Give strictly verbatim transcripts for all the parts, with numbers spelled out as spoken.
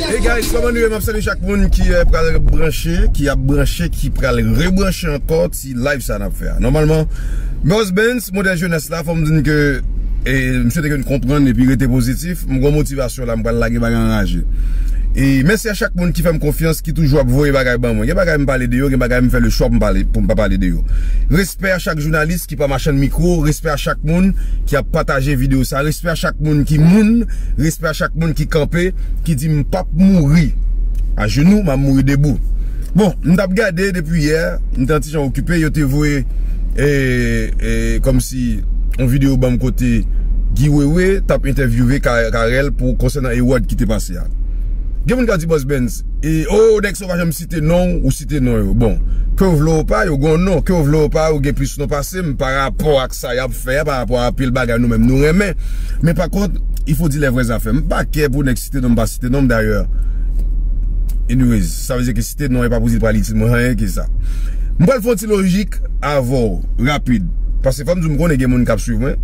Hey guys, kòman nou ye? M ap salye chak moun ki eh, pral branche, ki ap branche, ki pral rebranche ankò ti live sa n ap fè a. Nòmalman, Boss Benz, modèl jenès la, fò m di n ke eh, m swete ke n konprann epi rete pozitif. M gon motivasyon la, m pral lage bagay anraje. E mèsi a chak moun ki fè m konfyans, ki toujou ap voye bagay ban mwen. Gen bagay m pale de yo, gen bagay m fè le chwa pou m pale, pou m pa pale de yo. Respè a chak jounalis ki pa machann mikwo, respè a chak moun ki ap pataje videyo sa, respè a chak moun ki moun, respè a chak moun ki kanpe, ki di m p ap mouri ajenou, m ap mouri debou. Bon, m t ap gade depi yè, m te yon ti jan okipe, yo te voye eh, eh, kòmsi yon videyo ban m kote Guy Wewe t ap entèvyouve Ka- Carel pou konsènan award ki te pase a. Gen moun k ap di Boss Benz, e o nèg sa w pa janm site non, ou site non yo. Bon, ke w vle ou pa, yo gon non, ke w vle ou pa, yo gen plis non pase m pa rapò ak sa y ap fè a, pa rapò a anpil bagay nou menm nou renmen. Men pa kont, il faut dire les vraies affaires. M pa kè pou nèg site non, m pa site non, dayè. Anyways, sa vle di ke site non, e pa pou di l pral itil mwen anyen ke sa. M pral fè yon ti lojik avè w, rapid. Paske fò m di w, m konnen gen moun k ap swiv mwen.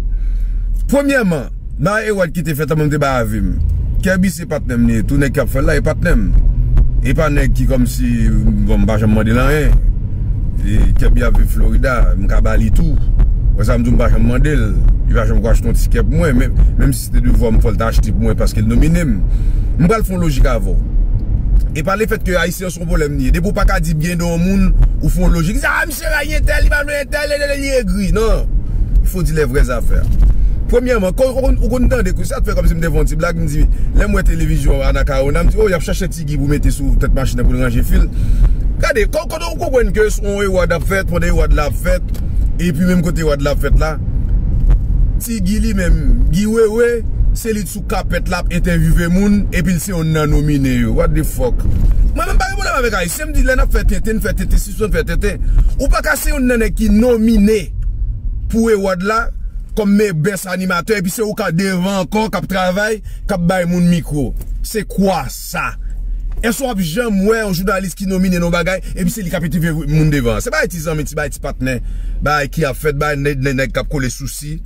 Premyèman, nan award ki te fèt la, mwen m te bay avi m. Kerby se patnè m li ye, tou nèg k ap fè l la, e patnè m. E pa nèg ki kòmsi, bon, m pa janm mande l anyen. E Kerby ap viv Florida, m ka ba li tou. Wè sa m di w, m pa janm mande l. Li pa janm ko achte yon tikè pou mwen, men, menm si se te devwa m fò l ta achte pou mwen paske l nomine m. M pral fè yon lojik avè w. E pa lefèt ke Ayisyen an se yon pwoblèm li ye. Depi w pa ka di byen de yon moun, ou fè yon lojik. Di, ah, misye rayi entèl, li pa vle entèl, li, li, li egri. Non. Il faut dire les vraies affaires. Premyèman, kon- ou konn- ou konn tande ke sa t fè kòmsi m te fè yon ti blag, m di, lè m wè televizyon Anacaona, m di, oh, y ap chache Ti Guy pou mete sou tèt machin nan pou l ranje fil. Gade, kon- kote w konprann ke se yon award ap fèt, pandan award la ap fèt, epi menm kote award la ap fèt la, Ti Guy li menm, Guy Wewe, se li t sou kapèt la ap entèvyouve moun, epi l se youn nan nomine yo. What the fuck? Mwen menm pa gen pwoblèm avèk Ayisyen, m di lè n ap fè tenten, n fè tenten, si sou n fè tenten. Ou pa ka se youn nan nèg ki nomine pou award la, kòm me- best animatè, epi se ou k ap devan ankò, k ap travay, k ap bay moun mikwo. Se kwa sa? Èske w ap janm wè yon jounalis ki nomine nan yon bagay, epi se li k ap entèvyouve moun devan an? Se bagay ti zanmi, ti bagay ti patnè, bagay ki ap fèt, bagay nèg, nèg, nèg k ap kole sousi,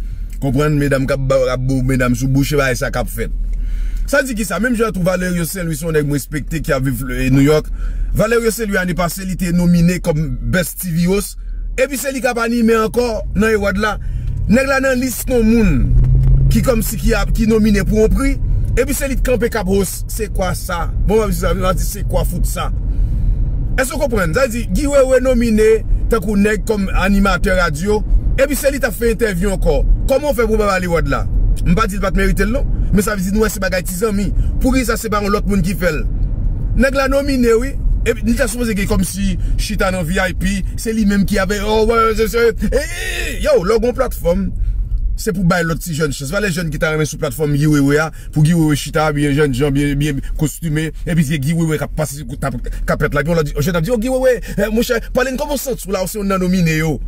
konprann, medam k ap ba- ap bo medam sou bouch, se bagay sa k ap fèt. Sa di ki sa? Menm jan tou Valerio Saint Louis se yon nèg m respekte ki ap viv eh, New York. Valerio Saint Louis ane pase, li te nomine kòm Best T V Host. Epi se li k ap anime ankò nan award la. Nèg la nan lis non moun ki kòmsi ki ap ki nomine pou yon pri. Epi se li t kanpe k ap host. Se kwa sa? Bon, m ap di sa, m ap di se kwa fout sa? Èske w konprann? Sa vle di, Guy Wewe nomine tankou nèg kòm animatè radyo. Epi se li t ap fè entèvyou ankò. Kòman w fè pou w pa ba l award la? M pa di l pa t merite l non. Men sa vle di nou wè se bagay ti zanmi. Poukisa se pa yon lòt moun ki fè l? Nèg la nomine wi. Epi li ta sipoze gen kòmsi chita nan V I P, se li menm ki avè oh, wè, se, se, eh, yo, lè w gen yon platfòm, se pou bay lòt ti jèn chans. Valè jèn ki ta renmen sou platfòm Guy Wewe a, pou Guy Wewe chita, byen jèn jan, byen, byen kostime, epi se Guy Wewe k ap pase sou kapèt la, epi yon lòt di, jèn ap di, oh, Guy Wewe, eh, monchè, pale n kòman w santi w la, ou se youn nan nomine yo.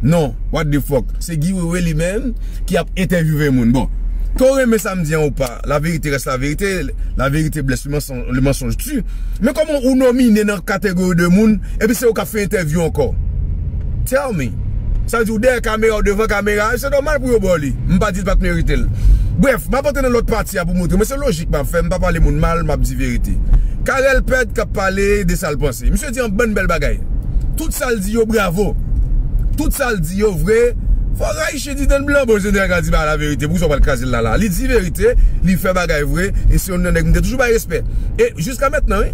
Non, what the fuck? Se Guy Wewe li menm ki ap entèvyouve moun. Bon, ke w renmen sa m di an ou pa, la vérité reste la vérité, la vérité blesse, le mensonge, le mensonge tue. Men kòman ou nomine nan kategori de moun, epi se ou k ap fè entèvyou ankò? Tell me. Sa vle di ou dèyè kamera, ou devan kamera, se nòmal pou yo ba w li. M pa di l pa t merite l. Brèf, m ap antre nan lòt pati a pou montre. Men se lojik m ap fè, m pa pale moun mal, m ap di verite. Carel Pèd k ap pale de sa l panse. Misye di yon bann bèl bagay. Tout sa l di yo, bravo. Tout sa l di yo, vre. Fò rayiche di dan blan, bon, jeneral ka di ba la verite. Poukisa w pral kraze l la la? Li di verite, li fè bagay vre, e se youn nan nèg m te toujou bay respè. E jiska mentnan, wi.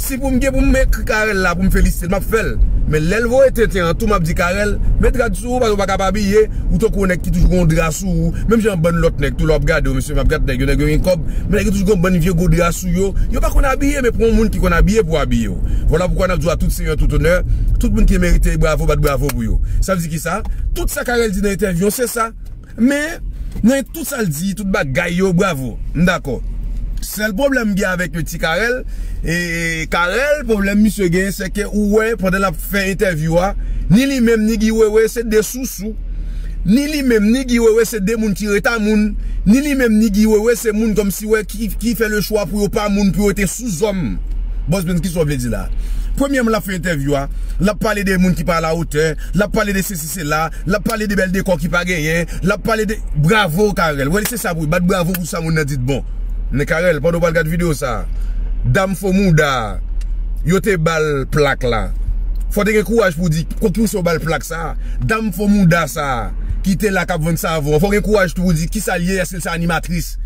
Si pou m gen pou m ekri Carel la, pou m felisite l, m ap fè l. Men lè l voye tenten an tou, m ap di Carel, met rad sou ou, paske w pa ka pa abiye, ou tankou yon nèg ki toujou gen yon dra sou ou. Menm jan bann lòt nèg, tou lè w ap gade yo, mesye, m ap gade nèg yo, nèg yo gen kòb, men nèg yo toujou gen yon bann vye gwo dra sou yo. Yo pa konn abiye, men pou yon moun ki konn abiye pou abiye w. Vwala poukwa n ap di w a tout seyè, tout onè, tout moun ki merite bravo, bat bravo pou yo. Sa vle di ki sa? Tout sa Carel di nan entèvyou an, se sa. Men, nan tout sa l di, tout bagay yo, bravo. M dakò. Sèl pwoblèm m gen avèk ti Carel, e Carel, pwoblèm misye gen, se ke ou wè, pandan l ap fè entèvyou a, ni li menm, ni Guy Wewe, se de sousou. Ni li menm, ni Guy Wewe, se de moun ki reta moun. Ni li menm, ni Guy Wewe, se moun kòmsi wè ki, ki fè le chwa pou yo pa moun, pou yo rete sou zòm. Boss Benz, kisa w vle di la? Premyèman, l ap fè entèvyou a, l ap pale de moun ki pa alawotè, l ap pale de sesi sela, l ap pale de bèl dekò ki pa genyen, l ap pale de, bravo Carel. Wè, se sa pou bat bravo pou sa moun nan di t bon. Men Carel, pandan w pral gad videyo sa, dam fo mouda a, yo te ba l plak la. Fò te gen kouraj pou di, pou ki w se w ba l plak sa? Dam fo mouda sa ki te la k ap vann savon, fò gen kouraj tou pou di kisa l ye, èske l se animatris?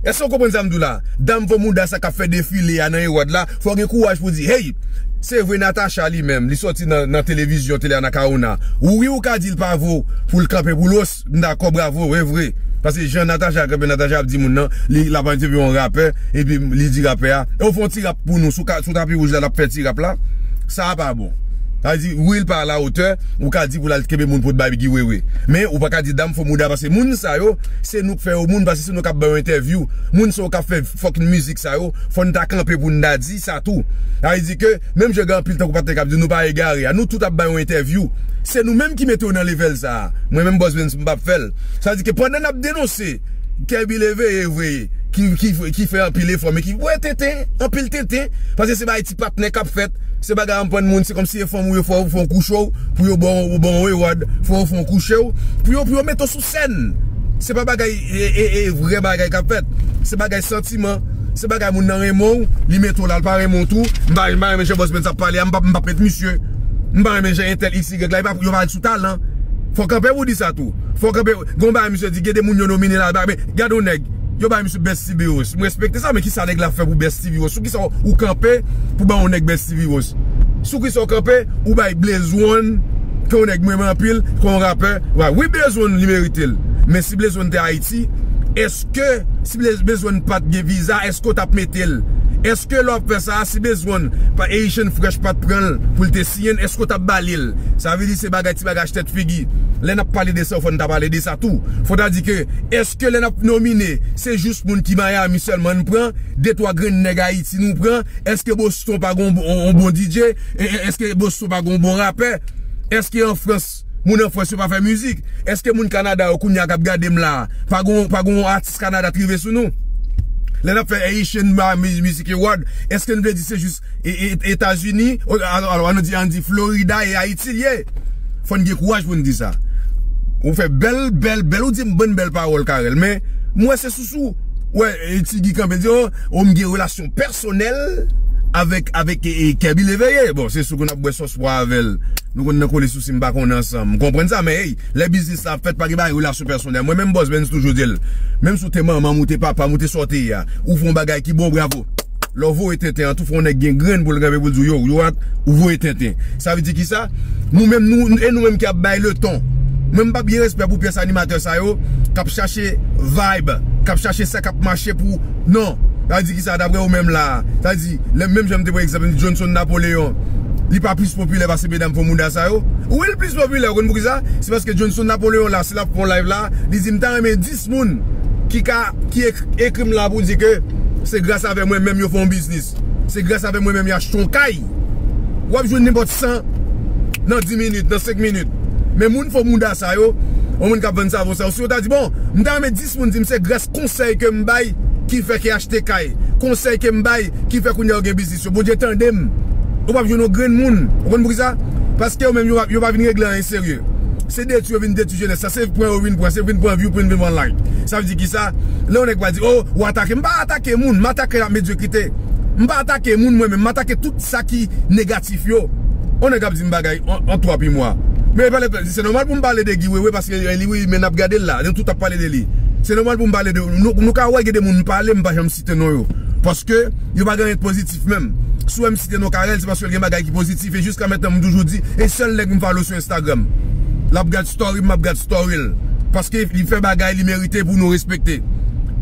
Èske w konprann sa m di w la? Dam fo mouda sa k ap fè defile a nan Ewòd la, fò gen kouraj pou di, hey, se vre Natacha li menm, li sòti nan, nan televizyon, tele Anacaona. Wi, ou ka di l pa vo pou l kanpe pou l os, m dakò, bravo, e vre. Paske jan Natacha kanpe, Natacha ap di moun nan, li, l ap entèvyou yon rapè, epi li di rapè a, e w fè yon ti rap pou nou, sou ka, sou tapi wouj la, l ap fè ti rap la. Sa a pa bon. Sa vle di, wi, l pa alawotè, ou ka di pou l al kenbe moun pot bay Guy Wewe. Men, ou pa ka di dam fo mouda, paske moun sa yo, se nou k fè yo moun, paske se nou k ap ba yo entèvyou. Moun sa yo k ap fè fucking mizik sa yo, fò n ta kanpe pou n ta di sa tou. Sa vle di ke, menm jan gen anpil tankou patnè k ap di nou pa egare a, nou tout ap ba yo entèvyou. Se nou menm ki mete yo nan level sa a. Mwen menm Boss Benz m p ap fè l. Sa vle di ke pandan n ap denonse, Kèbi Leveye vre, ki, ki, ki fè anpil efò, men ki bwè tenten, anpil tenten, paske se bagay ti patnè k ap fèt, se bagay anprann moun, se kòmsi e fanm ou yo fò ou fè yon kouche w, pou yo ba w, ba w yon reward, fò yo fè yon kouche w, pou yo, pou yo mete w sou sèn. Se pa bagay, e, e, e, vrè bagay k ap fèt. Se bagay santiman, se bagay moun nan renmen w, li mete w la, l pa renmen w tou. M pa, m pa renmen jan Boss Benz ap pale a, m p ap, m p ap met misye. M pa renmen jan entèl X Y la, e pa, yo pa sou talan. Fò kanpe pou di sa tou. Fò kanpe, gon bagay misye di, gen de moun yo nomine la, men gade yon nèg, yo bay misye Best T V Host. M respekte sa, men kisa nèg la fè pou Best T V Host? Sou kisa ou kanpe pou bay yon nèg Best T V Host? Sou kisa ou kanpe, ou bay Blaze One, ke yon nèg mwen renmen anpil, ke yon rapè? Wi, Blaze One, li merite l. Men si Blaze One te Ayiti, èske, si Blaze, Blaze One pa t gen viza, èske w t ap mete l? Èske lè w ap fè sa, si Blaze One, pa Haitian Fresh pa t pran l pou l te siyen l, èske w t ap ba li l? Sa vle di se bagay, ti bagay achte tèt figi. Lè n ap pale de sa, fò n ta pale de sa tou. Fò ta di ke, èske lè n ap nomine, se jis moun ki Miami sèlman n pran, de twa grenn nèg Ayiti nou pran? Èske Boston pa gon, on, on bon D J? E, e, èske Boston pa gon bon rapè? Èske an Frans, moun an Frans yo pa fè mizik? Èske moun Kanada yo kounye a k ap gade m la, pa gon, pa gon atis Kanada t rive sou nou? Lè n ap fè Haitian Music Award, èske n vle di se jis e, e, Etazini, o, alò, alò, ann di, ann di Florida e Ayiti l ye. Fò n gen kouraj pou n di sa. Ou fè bèl, bèl, bèl, ou di m bann bèl pawòl, Carel, men m wè se sousou. Wè, e, Ti Guy kanpe di, o, o, m gen relasyon pèsonèl avèk, avèk, e, e, Kèbi Leveye. Bon, se sou ke n ap bwè sòs pwa avè l. Nou konn nan kole sousi m pa konn ansanm. M konprann sa, men hey, lè biznis la ap fèt, pa gen bagay relasyon pèsonèl. Mwen menm Boss Benz toujou di l. Menm si w te manman m, ou te papa m, ou te sa w te ye a, ou fè yon bagay ki bon, bravo. Lè w voye tenten an tou, fò yon nèg gen grenn pou l kanpe pou l di w, yo, yo, ou voye tenten. Sa vle di kisa? Nou menm, nou, e nou menm ki ap bay leton. Mwen m p ap gen respè pou pyès animatè sa yo, k ap chache vibe, k ap chache sa k ap mache pou, non. Sa vle di kisa, daprè ou menm la? Sa vle di, lè menm jan m te pran egzanp, m di Johnson Napoléon, li pa plis popilè pase medam fo mouda sa yo? Wi, l plis popilè, ou konn poukisa? Se paske Johnson Napoléon la, si l ap fè yon live la, li di, m ta renmen dis moun ki ka, ki ek-, ekri m la pou di ke se gras avè mwen menm yo fè yon biznis. Se gras avè mwen menm yo achte yon kay. W ap jwenn nenpòt san nan dis minit, nan senk minit. Men moun fo mouda sa yo, yon moun k ap vann savon sa yo, si yo ta di, bon, m ta renmen dis moun di m se gras konsèy ke m bay ki fè ke achte kay, konsèy ke m bay ki fè kounye a yo gen biznis yo. Bondye tande m. Ou p ap jwenn yon grenn moun. Ou konn poukisa? Paske yo menm, yo pa, yo pa vin regle anyen serye. Se detwi yo vin detwi jenès la. Se pran yo vin pran. Se vin pran view pou vin pran like. Sa vle di kisa? Lè yon nèg pa di, o, ou atake. M pa atake moun. M atake la medyokrite. M pa atake moun mwen menm. M atake tout sa ki negatif yo. Yon nèg ap di m bagay an, an twa pi mwa. Men pale, se nòmal pou m pale de Guy Wewe paske, e, li, wi, men n ap gade l la. Nou tout ap pale de li. Se nòmal pou m pale de, nou, nou ka wè gen de moun m pale, m pa janm site non yo. Paske yo pa gen anyen pozitif menm. Si w wè m site non Carel, se paske l gen bagay ki pozitif. E jiska mentnan, m toujou di, e sèl nèg m follow sou Instagram. L ap gad story m, m ap gad story l. Paske li fè bagay li merite pou nou respekte.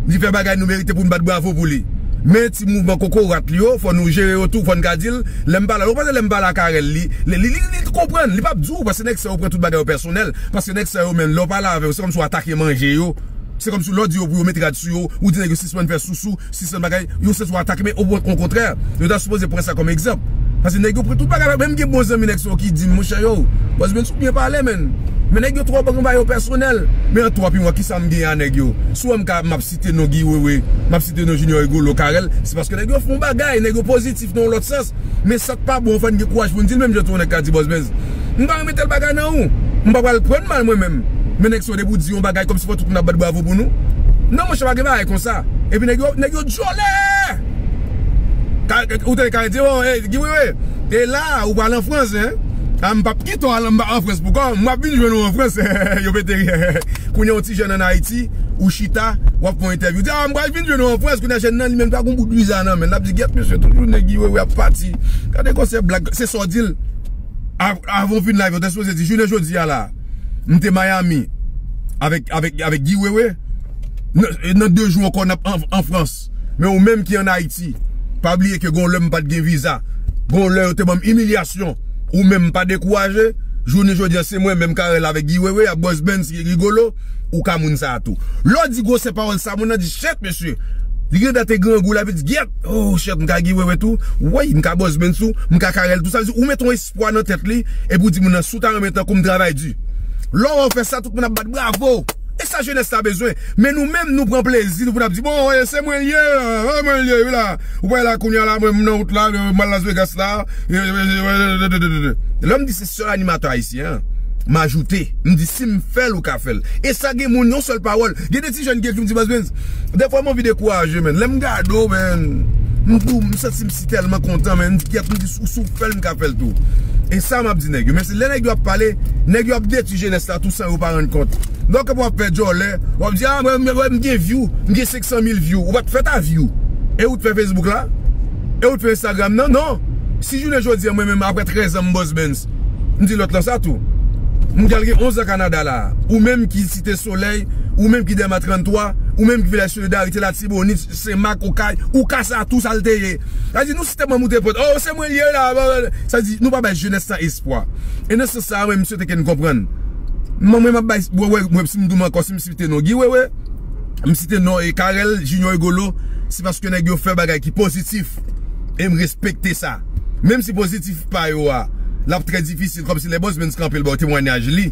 Li fè bagay nou merite pou n bat bravo pou li. Men ti mouvman kokorat li yo, fò nou jere yo tou, fò n ka di l, lè m pale a, ou panse lè m pale a Carel, li, li, li, li, li konprann, li p ap di w, paske nèg sa yo pran tout bagay yo pèsonèl, paske nèg sa yo menm, lè w pale avè yo, se kòmsi w atake manje yo, se kòmsi lè w di yo pou yo mete rad sou yo, ou di nèg yo sispann fè sousou, sispann bagay, yo santi w atake, men o, okontrè, yo ta sipoze pran sa kòm egzanp. Paske nèg yo pran tout bagay, menm gen bon zanmi nèg sa yo ki di m, monchè yo, Boss Benz ou byen pale, menn. Men nèg yo twò pran bagay yo pèsonèl. Men an twò pi mwen, kisa m gen a nèg yo? Si w wè m ka, m ap site non Guy Wewe, m ap site non Junior Rigolo, Carel, se paske nèg yo fè yon bagay, nèg yo pozitif nan yon lòt sans. Men sa k pa bon, fò n gen kouraj pou n di l, menm jan tou yon nèg ka di Boss Benz, m pa renmen tèl bagay nan ou. M pa pral pran mal mwen menm. Men nèg sa yo depi w di yon bagay kòmsi fò tout moun ap bat bravo pou nou. Non, monchè, pa gen bagay konsa. Epi nèg yo, nèg yo dyòlè! Ka, ou tande Carel di, oh, hey, Guy Wewe, e la, ou pral an Frans, hein? A, m p ap kite w al anba an Frans pou kò w, m ap vin jwenn ou an Frans. Yo pete ri. Kounye a yon ti jèn ann Ayiti, ou chita, w ap fè yon entèvyou. Di, a, m pral vin jwenn ou an Frans, kounye a jèn nan li menm pa gon bout viza nan men l. L ap di, gyèt mesye, tout jounen Guy Wewe ap pati. Gade konsèy blag, se sa w di l. Av-, avan w fin live, w te sipoze di, jounen jodi a la, m te Miami avèk, avèk, avèk Guy Wewe. Nan, nan de jou ankò, n ap an, an Frans. Men ou menm ki ann Ayiti, pa bliye ke gon lè m pa t gen viza. Gon lè yo te ban m imilyasyon. Ou menm pa dekouraje. Jounen jodi a, se mwen menm Carel avèk Guy Wewe, ap Boss Benz, Rigolo. Ou ka moun sa a tou. Lè w di gwosè pawòl sa, moun nan di, shit, mesye. Li gentan te grangou, l ap di, gyèt. Oh, shit, m ka Guy Wewe tou. Woy, m ka Boss Benz tou. M ka Carel tou. Sa vle di, ou mete yon espwa nan tèt li. Epi w di moun nan, si w ta renmen tankou m, travay di. Lè w fè sa, tout moun ap bat bravo. E sa jenès la bezwen. Men nou menm, nou pran plezi, nou pou n ap di, bon, e se mwen l ye, e mwen l ye, wi la. Ou wè la, kounye a la, mwen, m nan wout la, m al Las Vegas la. Lè m di se sèl animatè ayisyen an, m ajoute, m di si m fè l, ou ka fè l. E sa gen moun, yon sèl pawòl. Gen de ti jèn ki ekri m di, Boss Benz, dèfwa m anvi dekouraje, men. Lè m gade w, men, m di, m santi m si tèlman kontan, men. M di, gyèt, m di, si w fè l, m ka fè l tou. E sa m ap di nèg yo. Men se lè nèg yo ap pale, nèg yo ap detwi jenès la tou san yo pa rann kont. Donk, w ap fè djòlè, w ap di, a, mwen, mwen, mwen, m gen view, m gen senk san mil view. Ou pa t fè ta view. E ou t fè Facebook la? E ou t fè Instagram nan? Non. Si jounen jodi a, mwen menm, apre trèz an m Boss Benz, m di lòt lan sa tou. M pral gen onz an Kanada la. Ou menm ki Site Solèy, ou menm ki Dèlma tranntwa, ou menm ki Vilaj Solidarite, Latibonit, Senmak, Okay, ou ka sa tou sa l te ye. Sa di nou site manm ou te pot. Oh, se mwen l ye la. Sa di nou pa bay jenès sa espwa. E nan sans sa a, mwen, m swete ke n konprann. Mwen, mwen, m ap bay, wè, wè, wè, si m di w ankò, si m site non Guy Wewe, m site non e Carel, Junior Rigolo, se paske nèg yo fè bagay ki pozitif. E m respekte sa. Menm si pozitif pa yo a, l ap trè difisil, kòmsi lè Boss Benz kanpe l ba w temwayaj li.